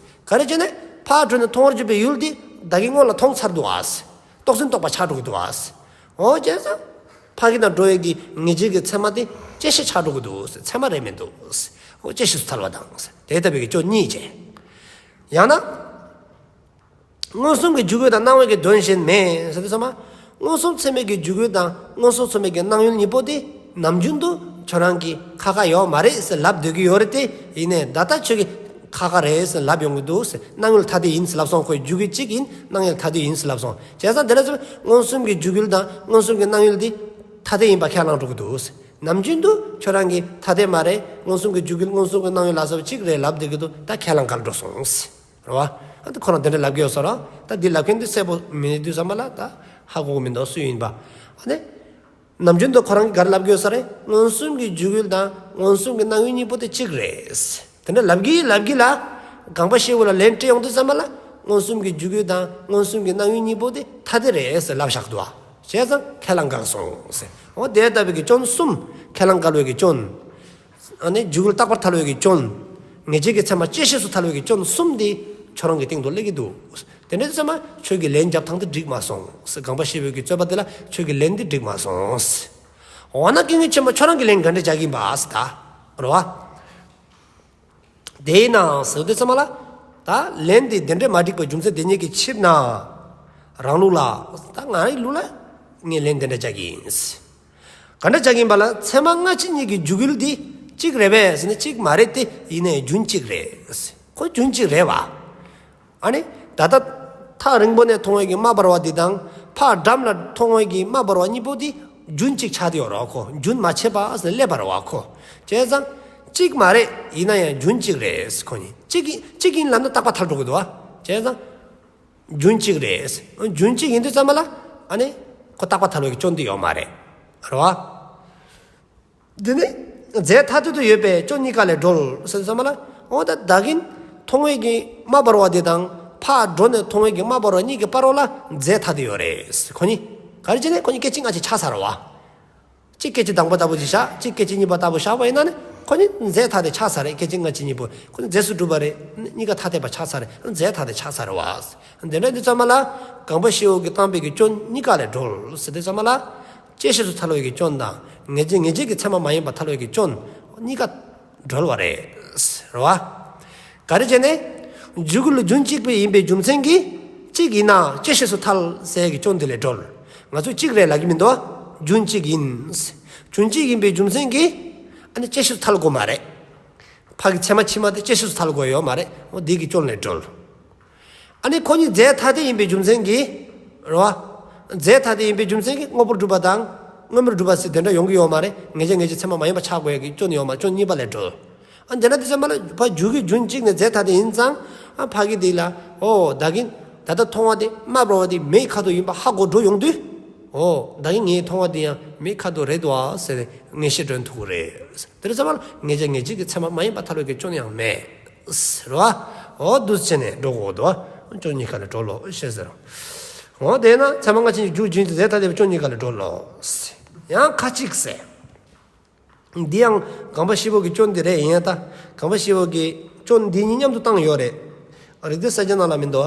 ག་རེ་བྱས་ནས་ཕར་འགྲོ་ནས་མཐོང་བར་གྱུར་པའི་ཡུལ་དེ་བདག་གིས་སྔོན་ལ་མཐོང་ཚར་འདུག་ཨ། རྟོགས་ཟིན་རྟོག་པ་ཆགས་འགྲོ་གི་འདུག་ཨ། འོ་བྱས་ཙང་། ཕ་གི་ནང་འགྲོ་བའི་གི་ངེས་བྱེད་ཀྱི་ཚད་མ་དེ་བཅད་ཤེས་ཆགས་འགྲོ་གི་འདུག་ཚད་མ་རེད་མི་འདུག་འོ་བཅད་ཤེས་སུ་ཐལ་བ་དང་། དེ་ལྟ་བུའི་གི་སྐྱོན་གཉིས་བྱས། ཡང་ན། མངོན་སུམ་གྱི་འཇུག་ཡུལ་དང་སྣང་བའི་གི་དོན་གཞན་མེད་ཟེར་དུས་ཙམ་པ། མངོན་སུམ་ཚད་མའི་གི་འཇུག་ཡུལ་དང་མངོན་སུམ་ཚད་མའི་གི་སྣང་ཡུལ་གཉིས་པོ་དེ་ནམ་རྒྱུན་དུ་ཁྱོད་རང་གིས་ཁ་ཁ་ཡོད་མ་རེད་ཟེར་ལབ་སྡོད་ཀྱི་ཡོད་རེད་དེ། ཡིན་ནའི་ད་ལྟ་ཁྱོད་ཀྱིས་ཁ་ཁ་རེད་ཟེར་ལབ་ཡོང་གི་འདུག་ཟེར། སྣང་ཡུལ་ཐ་དད་ཡིན་ཟེར་ལབ་སོང་། ཁོའི་འཇུག་ཡུལ་གཅིག་ཡིན། སྣང་ཡུལ་ཐ་དད་ཡིན་ཟེར་ལབ་སོང་། བྱས་ཙང་དེ་ལ་ཚུར་མངོན་སུམ་གྱི་འཇུག་ཡུལ་དང་མངོན་སུམ་གྱི་སྣང་ཡུལ་དེ་ཐ་དད་ཡིན་པ་ཁས་བླངས་འགྲོ་གི་འདུག་ཟེར། ནམ་རྒྱུན་དུ་ཁྱོད་རང་གིས་ཐ་དད་མ་རེད། མངོན་སུམ་གྱི་འཇུག་ཡུལ་མངོན་སུམ་གྱི་སྣང་ཡུལ་ལ་སོགས་གཅིག་རེད་ལབ་བསྡད་ཀྱི་འདུག་ད་ཁས་བླངས་འགལ་འགྲོ་སོང་ཟེར། རེད་བ། ཨ་ད་ཁོ་རང་དེ་འདྲ་ལབ་ཀྱི་ཡོད་ས་རེད། ད་འདི་ལབ་མཁན་དེ་གསལ་པོ་མེད་དུས་ཙམ་པ་ལ་ད་ཧ་གོ་གི་མི་འདུག་སུ་ཡིན་པ། ཨ་ནི། ནམ་རྒྱུན་དུ་ཁོ་རང་གིས་ག་རེ་ལབ་ཀྱི་ཡོད་ས་རེད། མངོན་སུམ་གྱི་འཇུག་ཡུལ་དང་མངོན་སུམ་གྱི་སྣང་ཡུལ་གཉིས་པོ་དེ་གཅིག་རེད། དེ་འདྲ་ལབ་གི་ལབ་གི་ལ། གངས་པ་ཤེའུ་ལ་ལན་སྤྲད་ཡོང་དུས་ཙམ་པ་ལ་མངོན་སུམ་གྱི་འཇུག་ཡུལ་དང་མངོན་སུམ་གྱི་སྣང་ཡུལ་གཉིས་པོ་དེ་ཐ་དད་རེད་ཟེར་ལབ་བཞག་འདུག་བ། བྱས་ཙང་ཁས་བླངས་འགལ་སོང་ཟེར། འོ་དེ་ལྟ་བུའི་གི་སྐྱོན་གསུམ་ཁས་བླངས་འགལ་བའི་གི་སྐྱོན། ཨ་ནི་འཇུག་ཡུལ་རྟག་པར་ཐལ་བའི་གི་སྐྱོན། ངེས་བྱེད་ཀྱི་ཚད་མ་བཅད་ཤེས་སུ་ཐལ་བའི་གི་སྐྱོན་གསུམ་དེ་ཁྱོད་རང་གི་སྟེང་དུ་སླེབས་ཀྱི་འདུག། དེ་འདྲ་ཙམ་པ་ཁྱོད་ཀྱི་ལན་རྒྱབ་སྟངས་དེ་འགྲིག་མ་སོང་ཟེར། གངས་པ་ཤེའུ་གི་རྩོད་པ་དེ་ལ་ཁྱོད་ཀྱི་ལན་དེ་འགྲིག་མ་སོང་ཟེར། འོ་ན་ཀུན་མཁྱེན་ཆེན་པོ་ཁྱོད་རང་གི་ལན་ག་འདྲ་རྒྱག་གི་ཡིན་པ་ཟེར་ད། རེད་བ། དེས་ན་ཟེར་དུས་ཙམ་པ་ལ། ད་ལན་དེ་དེ་འདྲ་མ་འགྲིག་པའི་རྒྱུ་མཚན་དེ་ཉིད་ཀྱི་ཕྱིར་ན། རང་ལུགས་ལ། ད་ང་རའི་ལུགས་ལ་ངས་ལན་དེ་འདྲ་རྒྱག་གི་ཡིན། ག་འདྲ་རྒྱག་གི་ཡིན་པ་ལ། ཚད་མ་སྔ་ཕྱི་གཉིས་ཀྱི་འཇུག་ཡུལ་འདི་གཅིག་རེད་པས་ཟེར་ན་གཅིག་མ་རེད་དེ། ཡིན་ནའི་རྒྱུན་གཅིག་རེད། ཁོ་རྒྱུན་གཅིག་རེད་བ། ཨ་ནི། ད་ལྟ་ཐག་རིང་པོ་ནས་མཐོང་བའི་གི་དམར་འབར་བ་འདི་དང་ཕར་འགྲམ་ལ་མཐོང་བའི་གི་དམར་འབར་བ་གཉིས་པོ་འདི་རྒྱུན་གཅིག་ཆགས་བསྡད་ཡོད་རེད་བ། ཁོ་རྒྱུན་མ་ཆད་པ་ཟེར་ན་སླེབས་པ་རེད་བ་ཁོ། བྱས་ཙང་གཅིག་མ་རེད། ཡིན་ན་ཡང་རྒྱུན་གཅིག་རེད། ཁོ་གཉིས་གཅིག་ཡིན་གཅིག་ཡིན་ལབ་ན་རྟག་པ་ཐལ་འགྲོ་གི་འདུག་བ། བྱས་ཙང་རྒྱུན་གཅིག་རེད། རྒྱུན་གཅིག་ཡིན་དུས་ཙམ་པ་ལ་ཨ་ནི་ཁོ་རྟག་པ་ཐལ་བའི་གི་སྐྱོན་འདི་ཡོད་མ་རེད། རེད་བ། འདི་ནི་རྫས་ཐ་དད་དུ་ཡོད་པས་སྐྱོན་གཉིས་ཀ་ལས་གྲོལ་ཟེར་ཙམ་པ་ལ། འོ་ད་ད་གིན་མཐོང་བའི་གི་དམར་འབར་བ་འདི་དང་ཕར་འགྲོ་ནས་མཐོང་བའི་གི་དམར་འབར་བ་གཉིས་ཀྱི་བར་ལ་རྫས་ཐ་དད་ཡོད་རེད། ཁོ་གཉིས་ག་རེ་བྱས་ནས་ཁོ་གཉིས་སྐད་ཅིག་སྔ་ཕྱི་ཆགས་ཚར་བ། གཅིག་སྐད་ཅིག་དང་པོ་ལྟ་བུ་ཅིག་བཞག་གཅིག་སྐད་ཅིག་གཉིས་པ་ལྟ་བུ་བཞག་པ་ཡིན་ན་ནི་ཁོ་གཉིས་རྫས་ཐ་དད་ཆགས་ཚར་རེད། སྐད་ཅིག་སྔ་ཕྱི་གཉིས་པོ་ཁོ་གཉིས་རྫས་སུ་གྲུབ་པ་རེད། གཉིས་ཀ་ཐ་དད་པ་ཆགས་ཚར་རེད། རྫས་ཐ་དད་ཆགས་ཚར་བ། དེ་འདྲ་འདི་ཙམ་པ་ལ་གངས་པ་ཤེའུ་གིས་བཏང་བའི་གི་སྐྱོན་གཉིས་ཀ་ལས་གྲོལ་ཟེར་དུས་ཙམ་པ་ལ། བཅད་ཤེས་སུ་ཐལ་བའི་གི་སྐྱོན་དང་ངེས་བྱེད་ངེས་བྱེད་ཀྱི་ཚད་མ་མ་ཡིན་པ་ཐལ་བའི་གི་སྐྱོན་གཉིས་ཀ་གྲོལ་བ་རེད། རེད་བ། ག་རེ་བྱས་ནས། འཇུག་ཡུལ་རྒྱུན་གཅིག་པའི་ཡིན་པའི་རྒྱུ་མཚན་གྱིས་གཅིག་ཡིན་ན་བཅད་ཤེས་སུ་ཐལ་ཟེར་གྱི་སྐྱོན་དེ་ལས་གྲོལ། ང་ཚོས་གཅིག་རེད་ལབ་ཀྱི་མི་འདུག་བ། རྒྱུན་གཅིག་ཡིན། རྒྱུན་གཅིག་ཡིན་པའི་རྒྱུ་མཚན་གྱིས་ཨ་ནི་བཅད་ཤེས་སུ་ཐལ་དགོས་མ་རེད། ཕ་གི་ཚད་མ་ཕྱི་མ་དེ་བཅད་ཤེས་སུ་ཐལ་དགོས་ཡོད་མ་རེད། འོ་འདི་གི་སྐྱོན་ལས་གྲོལ། ཨ་ནི་ཁོ་གཉིས་རྫས་ཐ་དད་ཡིན་པའི་རྒྱུ་མཚན་གྱིས། རེད་བ། རྫས་ཐ་དད་ཡིན་པའི་རྒྱུ་མཚན་གྱིས་དངོས་པོར་གྲུབ་པ་དང་དངོས་མེད་གྲུབ་པ་ཟེར་དེ་འདྲ་ཡོང་གི་ཡོད་མ་རེད། ངེས་བྱེད་ངེས་བྱེད་ཚད་མ་མ་ཡིན་པ་ཆགས་དགོས་ཡ་གི་སྐྱོན་ཡོད་མ། སྐྱོན་གཉིས་པ་ལས་གྲོལ། ཨ་འདི་འདྲ་དེ་ཚད་མ་ལ་ཕ་འཇུག་གི་རྒྱུན་གཅིག་ནས་རྫས་ཐ་དད་ཡིན་ཙང་། ཨ་ཕ་གི་དེ་ལ་ཨོ་ད་གིན་ད་ལྟ་མཐོང་བ་དེ་དམར་འབར་བ་དེ་མེའི་ཁ་དོག་ཡིན་པ་ཧ་གོ་འགྲོ་ཡོང་དུས། ཨོ་ད་གིན་ངས་མཐོང་བ་དེ་ཡང་མེའི་ཁ་དོག་རེད་འདུག་ཨ་ཟེར་ངེས་ཤེས་འདྲེན་ཐུབ་ཀྱི་རེད། དེ་རེད་ཙམ་པ་ལ་ངེས་བྱེད་ངེས་བྱེད་ཀྱི་ཚད་མ་མ་ཡིན་པ་ཐལ་བའི་གི་སྐྱོན་ཡང་མེད། རེད་བ། འོ་འདུག་བྱས་ནས་འགྲོ་དགོས་འདུག་བ། སྐྱོན་གཉིས་ཀ་ལས་གྲོལ་ལོ་ཞེས་ཟེར། འོ་དེས་ན་ཚད་མ་སྔ་ཕྱི་གཉིས་ཀྱི་རྒྱུན་གཅིག་རྫས་ཐ་དད་པའི་སྐྱོན་གཉིས་ཀ་ལས་གྲོལ་ལོ། ཡང་ཁ་ཅིག་ཟེར། འདི་ཡང་གངས་པ་ཤེའུ་གི་སྐྱོན་འདི་རེད། ཡིན་ཡང་ད་གངས་པ་ཤེའུ་གི་སྐྱོན་འདི་གཉིས་མཉམ་དུ་བཏང་ཡོད་རེད། རིགས་གཏེར་གསལ་བྱེད་ནང་ལ་མི་འདུག་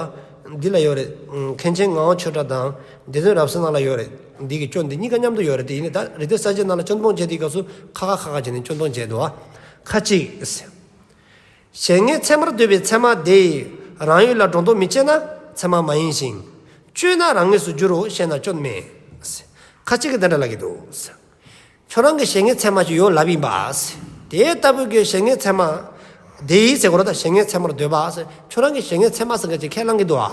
བ། འདི་ལ་ཡོད་རེད། མཁན་ཆེན་ངག་དབང་ཆོས་གྲགས་དང་སྡེ་བདུན་རབ་གསལ་ནང་ལ་ཡོད་རེད། འདི་གི་སྐྱོན་འདི་གཉིས་ཀ་མཉམ་དུ་ཡོད་རེད། དེ་ཡིན་ནའི་ད་རིགས་གཏེར་གསལ་བྱེད་ནང་ལ་སྐྱོན་སྤོང་བྱེད་དེའི་སྐབས་སུ་ཁ་ཁ་ཁ་ཁ་བྱས་ནས་སྐྱོན་སྤོང་བྱས་འདུག་བ། ཁ་ཅིག་ཟེར། གཞན་ངེས་ཚད་མར་འདོད་པའི་ཚད་མ་དེ་ཡིས་རང་ཡུལ་ལ་སྒྲོ་འདོགས་མི་བཅད་ན་ཚད་མ་མ་ཡིན་ཞིང་། གཅོད་ན་རང་ངེས་སུ་འགྱུར་རོ་ཞེ་ན་སྐྱོན་མེད། ཁ་ཅིག་གིས་འདི་འདྲ་ལབ་ཀྱི་འདུག། ཁྱོད་རང་གི་གཞན་ངེས་ཚད་མ་ཅིག་ཡོད་ལབ་ཡིན་པ། དེ་ལྟ་བུའི་གི་གཞན་ངེས་ཚད་མ་དེ་ཡིས་ཟེར་དགོས་རེད། ད་གཞན་ངེས་ཚད་མར་འདོད་པ། ཁྱོད་རང་གི་གཞན་ངེས་ཚད་མ་ཟེར་མཁན་ཅིག་ཁས་བླངས་ཀྱི་འདུག་ཨ།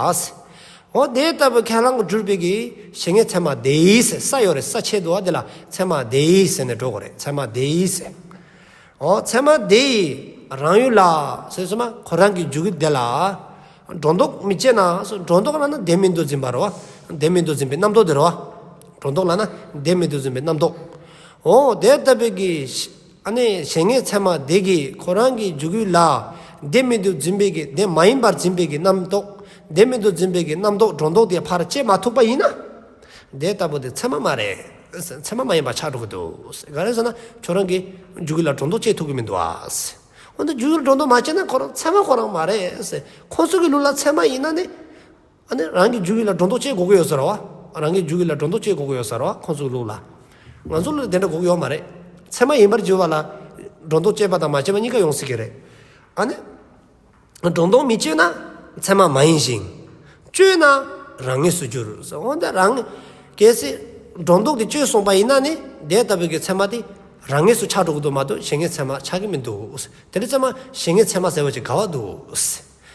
འོ་དེ་ལྟ་བུའི་ཁས་བླངས་གྱུར་པའི་གི་གཞན་ངེས་ཚད་མ་དེ་ཡིས་ཟེར་ས་ཡོད་རེད། ས་ཆད་འདུག་ཨ། དེ་ལ་ཚད་མ་དེ་ཡིས་ཟེར་ནས་འགྲོ་དགོས་རེད། ཚད་མ་དེ་ཡིས་ཟེར། འོ་ཚད་མ་དེ་ཡིས་རང་ཡུལ་ལ་ཟེར་སོང་ན་ཁོ་རང་གི་འཇུག་ཡུལ་དེ་ལ་སྒྲོ་འདོགས་མི་བཅད་ན། སྒྲོ་འདོགས་ལབ་ན་བདེན་མིན་དུ་འཛིན་པ་རེད་བ། བདེན་མིན་དུ་འཛིན་པའི་རྣམ་རྟོག་དེ་རེད་བ། སྒྲོ་འདོགས་ལབ་ན་བདེན་མིན་དུ་འཛིན་པའི་རྣམ་རྟོག། འོ་དེ་ལྟ་བུའི་གི་ཨ་ནི་གཞན་ངེས་ཚད་མ་དེ་གིས་ཁོ་རང་གི་འཇུག་ཡུལ་ལ་བདེན་མིན་དུ་འཛིན་པའི་གི་བདེན་མ་ཡིན་པར་འཛིན་པའི་གི་རྣམ་རྟོག། བདེན་མིན་དུ་འཛིན་པའི་གི་རྣམ་རྟོག་སྒྲོ་འདོགས་དེ་ཕར་བཅད་མ་ཐུབ་པ་ཡིན་ན། དེ་ལྟ་བུ་དེ་ཚད་མ་མ་རེད། ཚད་མ་མ་ཡིན་པ་ཆགས་འགྲོ་གི་འདུག། ག་རེ་ཟེར་ན་ཁྱོད་རང་གི་འཇུག་ཡུལ་ལ་སྒྲོ་འདོགས་བཅད་ཐུབ་ཀྱི་མི་འདུག་ཨ། འོ་ན་འཇུག་ཡུལ་སྒྲོ་འདོགས་མ་བཅད་ན་ཁོ་རང་ཚད་མ་ཁོ་རང་མ་རེད། ཁོང་ཚོ་གི་ལུགས་ལ་ཚད་མ་ཡིན་ན་ནི། ཨ་ནི་རང་གི་འཇུག་ཡུལ་ལ་སྒྲོ་འདོགས་བཅད་དགོས་ཀྱི་ཡོད་ས་རེད་བ། རང་གི་འཇུག་ཡུལ་ལ་སྒྲོ་འདོགས་བཅད་དགོས་ཀྱི་ཡོད་ས་རེད་བ། ཁོང་ཚོ་གི་ལུགས་ལ། ང་ཚོ་ལུགས་ལ་དེ་འདྲ་དགོས་ཀྱི་ཡོད་མ་རེད། ཚད་མ་ཡིན་པར་གྱུར་པ་ལ་སྒྲོ་འདོགས་བཅད་པ་དང་མ་བཅད་པ་གཉིས་ཀ་ཡོང་སྲིད་ཀྱི་རེད། ཨ་ནི། སྒྲོ་འདོགས་མི་བཅད་ན་ཚད་མ་མ་ཡིན་ཞིང་། གཅོད་ན་རང་ངེས་སུ་འགྱུར། འོ་ན་རང་གལ་སྲིད་སྒྲོ་འདོགས་དེ་གཅོད་སོང་པ་ཡིན་ན་ནི་དེ་ལྟ་བུའི་གི་ཚད་མ་དེ་རང་ངེས་སུ་ཆགས་འགྲོ་གི་འདུག་མ་གཏོགས་གཞན་ངེས་ཚད་མ་ཆགས་ཀྱི་མི་འདུག། དེ་འདྲ་ཚད་མ་གཞན་ངེས་ཚད་མ་ཟེར་བ་ཅིག་ག་བ་འདུག།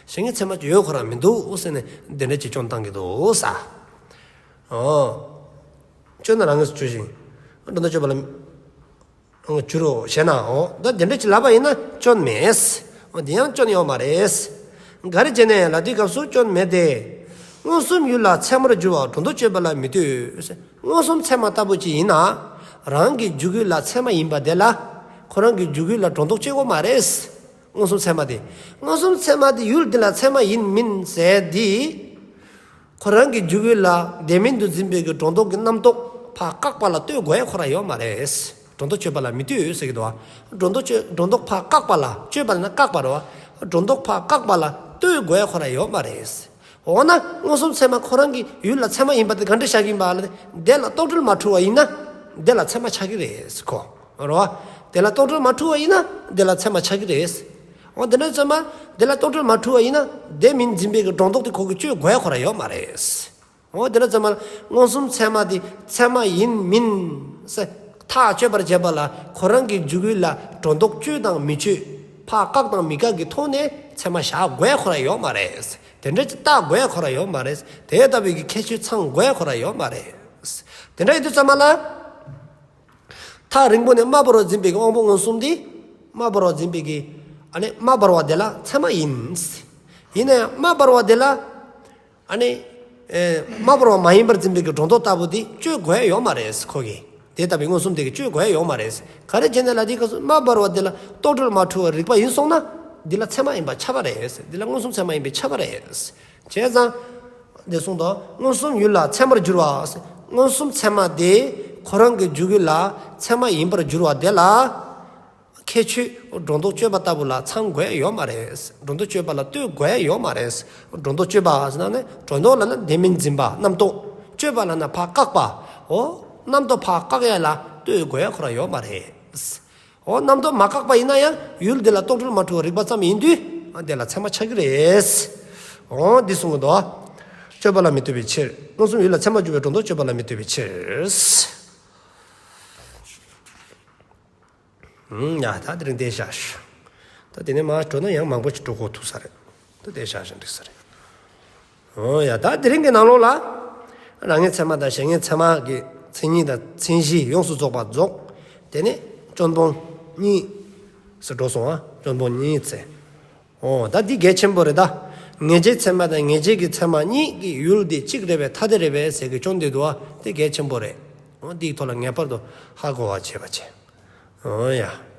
གཞན་ངེས་ཚད་མ་ཅིག་ཡོད་ཁོ་རང་མི་འདུག་ཟེར་ནས་དེ་འདྲ་ཅིག་སྐྱོན་བཏང་གི་འདུག་ས། འོ། གཅོད་ན་རང་ངེས་སུ་འགྱུར་ཞིང་། སྒྲོ་འདོགས་གཅོད་པ་ལ། འོ་འགྱུར་རོ་ཞེ་ན། འོ་ད་དེ་འདྲ་ཅིག་ལབ་པ་ཡིན་ན་སྐྱོན་མེད། འོ་དེ་ཡང་སྐྱོན་ཡོད་མ་རེད། ག་རེ་བྱས་ནས་ལབ་དུས་སྐབས་སུ་སྐྱོན་མེད་དེ། མངོན་སུམ་ཡུལ་ལ་ཚད་མར་འགྱུར་བ་སྒྲོ་འདོགས་གཅོད་པ་ལ་མི་ལྟོས། མངོན་སུམ་ཚད་མ་ལྟ་བུ་ཅིག་ཡིན་ན། རང་གི་འཇུག་ཡུལ་ལ་ཚད་མ་ཡིན་པ་དེ་ལ། ཁོ་རང་གི་འཇུག་ཡུལ་ལ་སྒྲོ་འདོགས་གཅོད་དགོས་མ་རེད། མངོན་སུམ་ཚད་མ་དེ། མངོན་སུམ་ཚད་མ་དེ་ཡུལ་དེ་ལ་ཚད་མ་ཡིན་མིན་ཟེར་དེ། ཁོ་རང་གི་འཇུག་ཡུལ་ལ་དེ་མིན་དུ་འཛིན་པའི་གི་སྒྲོ་འདོགས་ཀྱི་རྣམ་རྟོག་ཕར་བཀག་པ་ལ་ལྟོས་དགོས་ཡ་ཁོ་རང་ཡོད་མ་རེད། སྒྲོ་འདོགས་གཅོད་པ་ལ་མི་ལྟོས་ཟེར་གི་འདུག་བ། སྒྲོ་འདོགས་གཅོད་སྒྲོ་འདོགས་ཕར་བཀག་པ་ལ་གཅོད་པ་ལ་ན་བཀག་པ་རེད་བ། སྒྲོ་འདོགས་ཕར་བཀག་པ་ལ་ལྟོས་དགོས་ཡ་ཁོ་རང་ཡོད་མ་རེད། འོ་ན་མངོན་སུམ་ཚད་མ་ཁོ་རང་གི་ཡུལ་ལ་ཚད་མ་ཡིན་པ་དེ་ག་འདྲ་བཞག་གི་ཡིན་པ་ལ་དེ་ལ་རྟོག་བྲལ་མ་འཁྲུལ་བ་ཡིན་ན་དེ་ལ་ཚད་མ་ཆགས་ཀྱི་རེད་ཁོ། རེད་བ། དེ་ལ་རྟོག་བྲལ་མ་འཁྲུལ་བ་ཡིན་ན་དེ་ལ་ཚད་མ་ཆགས་ཀྱི་རེད། འོ་དེ་འདྲ་ཚད་མ་དེ་ལ་རྟོག་བྲལ་མ་འཁྲུལ་བ་ཡིན་ན་དེ་མིན་འཛིན་པའི་གི་སྒྲོ་འདོགས་དེ་ཁོ་གི་གཅོད་དགོས་ཡ་ཁོ་རང་ཡོད་མ་རེད། འོ་དེ་འདྲ་ཚད་མ་མངོན་སུམ་ཚད་མ་དེ་ཚད་མ་ཡིན་མིན་ཟེར་ཐག་གཅོད་པར་བྱེད་པ་ལ་ཁོ་རང་གི་འཇུག་ཡུལ་ལ་སྒྲོ་འདོགས་གཅོད་དང་མི་གཅོད་ཕར་བཀག་དང་མི་བཀག་གི་ཐོག་ནས་ཚད་མ་བཞག་དགོས་ཡ་ཁོ་རང་ཡོད་མ་རེད། དེ་འདྲ་ཅིག་བལྟ་དགོས་ཡ་ཁོ་རང་ཡོད་མ་རེད། དེ་ལྟ་བུའི་གི་ཁྱད་ཆོས་ཚང་དགོས་ཡ་ཁོ་རང་ཡོད་མ་རེད། དེ་འདྲ་ཡིན་དུས་ཙམ་པ་ལ། ཐག་རིང་པོ་ནས་དམར་འབར་བ་འཛིན་པའི་གི་དབང་པོ་མངོན་སུམ་དེ། དམར་འབར་བ་འཛིན་པའི་གི། ཨ་ནི་དམར་འབར་བ་དེ་ལ་ཚད་མ་ཡིན། ཡིན་ན་ཡང་དམར་འབར་བ་དེ་ལ། ཨ་ནི། ཨེ། དམར་འབར་བ་མ་ཡིན་པར་འཛིན་པའི་གི་སྒྲོ་འདོགས་ལྟ་བུ་དེ་གཅོད་དགོས་ཡ་ཡོད་མ་རེད་ཁོ་གིས། དེ་ལྟ་བུའི་མངོན་སུམ་དེ་གིས་གཅོད་དགོས་ཡ་ཡོད་མ་རེད། ག་རེ་བྱས་ནས་ལབ་དུས་སྐབས་སུ་དམར་འབར་བ་དེ་ལ་རྟོག་བྲལ་མ་འཁྲུལ་བར་རིག་པ་ཡིན་སོང་ན། འདི་ལ་ཚད་མ་ཡིན་པ་ཁྱབ་པ་རེད། འདི་ལ་མངོན་སུམ་ཚད་མ་ཡིན་པས་ཁྱབ་པ་རེད། བྱས་ཙང་། འདི་གསུངས་དོ། མངོན་སུམ་ཡུལ་ལ་ཚད་མར་འགྱུར་བ། མངོན་སུམ་ཚད་མ་དེ་ཁོ་རང་གི་འཇུག་ཡུལ་ལ་ཚད་མ་ཡིན་པར་འགྱུར་བ་དེ་ལ། ཁྱད་ཆོས་སྒྲོ་འདོགས་གཅོད་པ་ལྟ་བུ་ལ་ཚང་དགོས་ཡ་ཡོད་མ་རེད། སྒྲོ་འདོགས་གཅོད་པ་ལ་ལྟོས་དགོས་ཡ་ཡོད་མ་རེད། སྒྲོ་འདོགས་གཅོད་པ་ཟེར་ན་ནི་སྒྲོ་འདོགས་ལབ་ན་དེ་མིན་འཛིན་པ་རྣམ་རྟོག་གཅོད་པ་ལབ་ན་ཕར་བཀག་པ། འོ། རྣམ་རྟོག་ཕར་བཀག་ཡ་ལ་ལྟོས་དགོས་ཡ་ཁོ་རང་ཡོད་མ་རེད། འོ་རྣམ་རྟོག་མ་བཀག་པ་ཡིན་ན་ཡང་ཡུལ་དེ་ལ་རྟོག་བྲལ་མ་འཁྲུལ་བ་རིག་པ་ཙམ་ཡིན་དུས། ཨ་དེ་ལ་ཚད་མ་ཆགས་ཀྱི་རེད། འོ་འདི་གསུང་གི་འདུག། གཅོད་པ་ལ་མི་ལྟོས་པའི་ཕྱིར། མངོན་སུམ་ཡུལ་ལ་ཚད་མར་འགྱུར་བའི་སྒྲོ་འདོགས་གཅོད་པ་ལ་མི་ལྟོས་པའི་ཕྱིར། ཨུམ། ཡ་ད་དེ་རིང་བསྡད་བཞག་ཞུ། ད་དེ་ནས་མར་འགྲོ་ན་ཡང་མང་པོ་ཞིག་འགྲོ་དགོས་ཐུག་ས་རེད། ད་བསྡད་བཞག་ཞིང་འགྲིག་ས་རེད། འོ་ཡ། ད་དེ་རིང་གི་ནང་ལོགས་ལ། རང་ངེས་ཚད་མ་དང་གཞན་ངེས་ཚད་མ་གི་མཚན་ཉིད་དང་མཚན་གཞི་ཡོངས་སུ་རྫོགས་པ་རྫོགས། དེ་ནས་སྐྱོན་སྤོང་གཉིས་སུ་འགྲོ་སོང་ང་། སྐྱོན་སྤོང་གཉིས་ཚེ། འོ་ད་འདི་གལ་ཆེན་པོ་རེད་ད། ངེས་བྱེད་ཚད་མ་དང་ངེས་བྱེད་ཀྱི་ཚད་མ་གཉིས་ཀྱི་ཡུལ་དེ་གཅིག་རེད་པས་ཐ་དད་རེད་པས་ཟེར་གྱི་སྐྱོན་དེ་འདུག་བ། དེ་གལ་ཆེན་པོ་རེད། འོ་འདིའི་ཐོག་ལ་ངེས་པར་དུ་ཧ་གོ་བ་བྱེད་པ་བྱེད། འོ་ཡ།